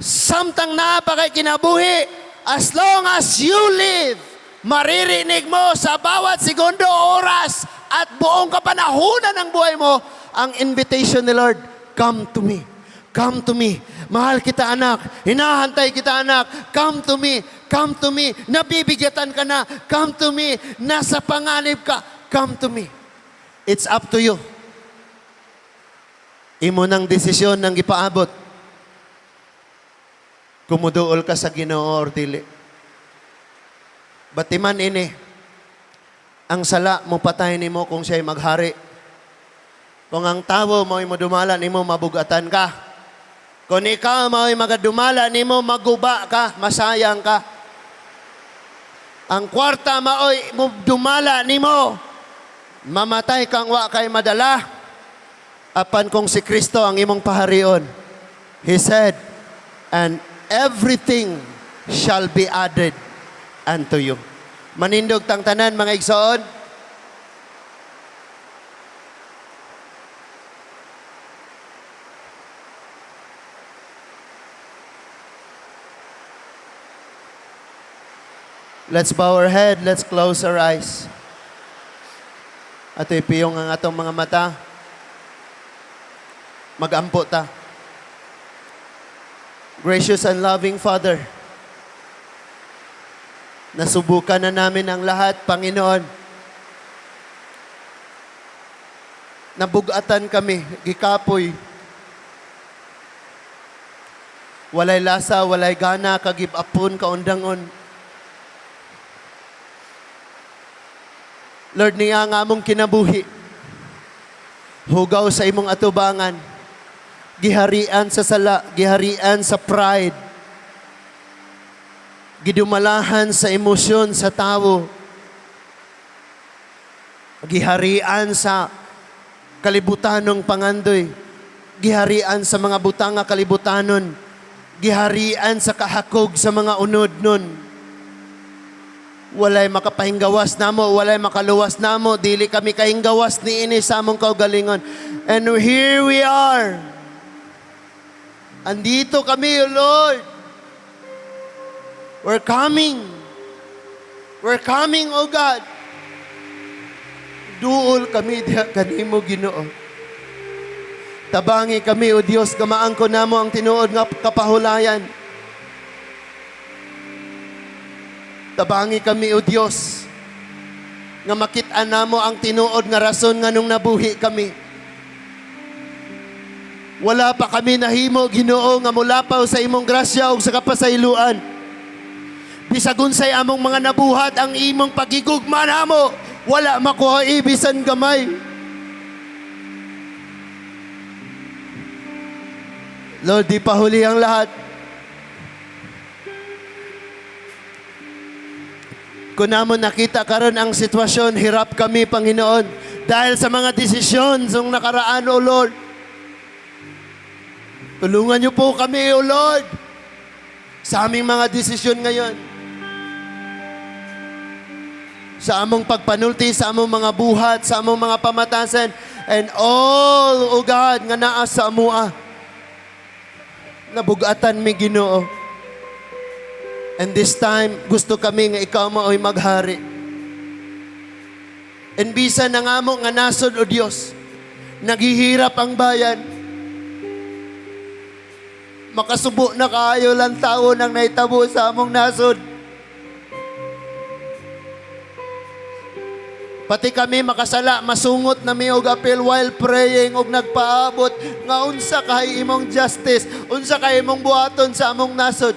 samtang naa pa kay kinabuhi, as long as you live, maririnig mo sa bawat segundo, oras, at buong kapanahunan ng buhay mo, ang invitation ni Lord, "Come to me. Come to me. Mahal kita, anak. Hinahantay kita, anak. Come to me. Come to me. Nabibigatan ka na. Come to me. Nasa panganib ka. Come to me." It's up to you. Imo nang desisyon nang gipaabot. Kung muduol ka sa Ginoo or dili. Batiman ini, ang sala mo patay nimo kung siya'y maghari. Kung ang tawo mo'y modumala nimo, mabugatan ka. Kung ikaw mo'y magadumala nimo, maguba ka, masayang ka. Ang kwarta mao'y dumala nimo, mamatay kang wa kay madala. Apan kung si Kristo ang imong paharion, He said, "And everything shall be added unto you." Manindog tang tanan, mga igsoon. Let's bow our head, let's close our eyes. Ato ipiyong ang atong mga mata. Magampo ta. Gracious and loving Father, nasubukan na namin ang lahat, Panginoon. Nabugatan kami, gikapoy. Walay lasa, walay gana, kagibapon, kaundangon. Lord, niya nga among kinabuhi. Hugaw sa imong atubangan. Giharian sa sala, giharian sa pride. Gidumalahan sa emosyon sa tao. Giharian sa kalibutanong pangandoy. Giharian sa mga butang nga kalibutanon. Giharian sa kahakog sa mga unod nun. Walay makapahinggawas namo, walay makaluwas namo, dili kami kahinggawas niini sa among kaugalingon. And here we are. Andito kami, O Lord. We're coming. We're coming, O God. Duol kami diha kanimo, Ginoo. Tabangi kami, O Dios, nga maangkon namo ang tinuod nga kapahulayan. Tabangi kami, O Dios, nga makit-an namo ang tinuod nga rason nganong nabuhi kami. Wala pa kami nahimo, Ginoo, nga mulapaw sa imong grasya ug sa kapasayloan. Bisag unsay among mga nabuhat, ang imong pagigugma namo, wala makuha bisan gamay. Lord, di pa huli ang lahat. Kung namo nakita karon ang sitwasyon, hirap kami, Panginoon, dahil sa mga desisyon sa nakaraan, O Lord. Tulungan niyo po kami, O Lord, sa aming mga desisyon ngayon. Sa among pagpanulti, sa among mga buhat, sa among mga pamatasan, and all, O God, nga naa sa amua. Nabugatan mi, Ginoo. And this time, gusto kami nga ikaw mao'y maghari. And bisan nga amo nga nasod, O Dios, naghihirap ang bayan. Makasubo na kaayo lang tao nang nahitabo sa among nasod. Pati kami makasala, masungot na mi og apil while praying og nagpaabot nga unsa kay imong justice, unsa kay imong buhaton sa among nasod.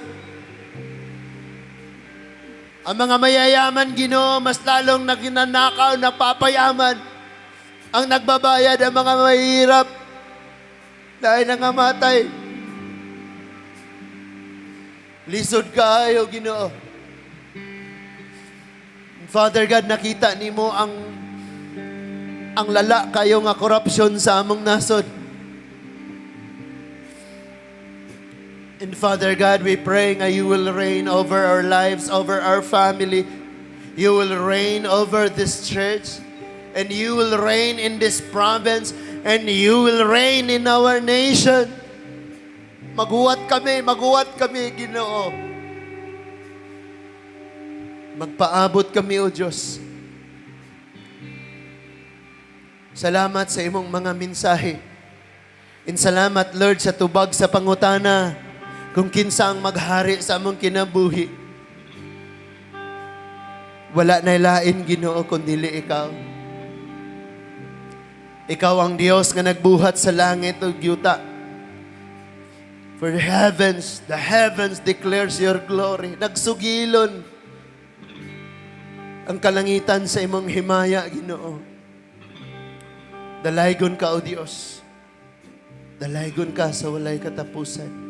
Ang mga mayayaman, Ginoo, mas lalong nagnanakaw, napapayaman. Ang nagbabayad ang mga mahirap dahil nangamatay. Lisod kaayo, Ginoo. Father God, nakita nimo ang lala kaayo nga korupsyon sa among nasod. And Father God, we pray nga you will reign over our lives, over our family. You will reign over this church. And you will reign in this province. And you will reign in our nation. Maghuwat kami, Ginoo. Magpaabot kami, O Diyos. Salamat sa imong mga mensahe. And salamat, Lord, sa tubag sa pangutana kung kinsa ang maghari sa among kinabuhi. Wala na lain, Ginoo, kundi ikaw. Ikaw ang Dios nga nagbuhat sa langit ug yuta. For the heavens declares your glory. Nagsugilon ang kalangitan sa imong himaya, Ginoo. Dalaygon ka, O Dios. Dalaygon ka sa walay katapusan.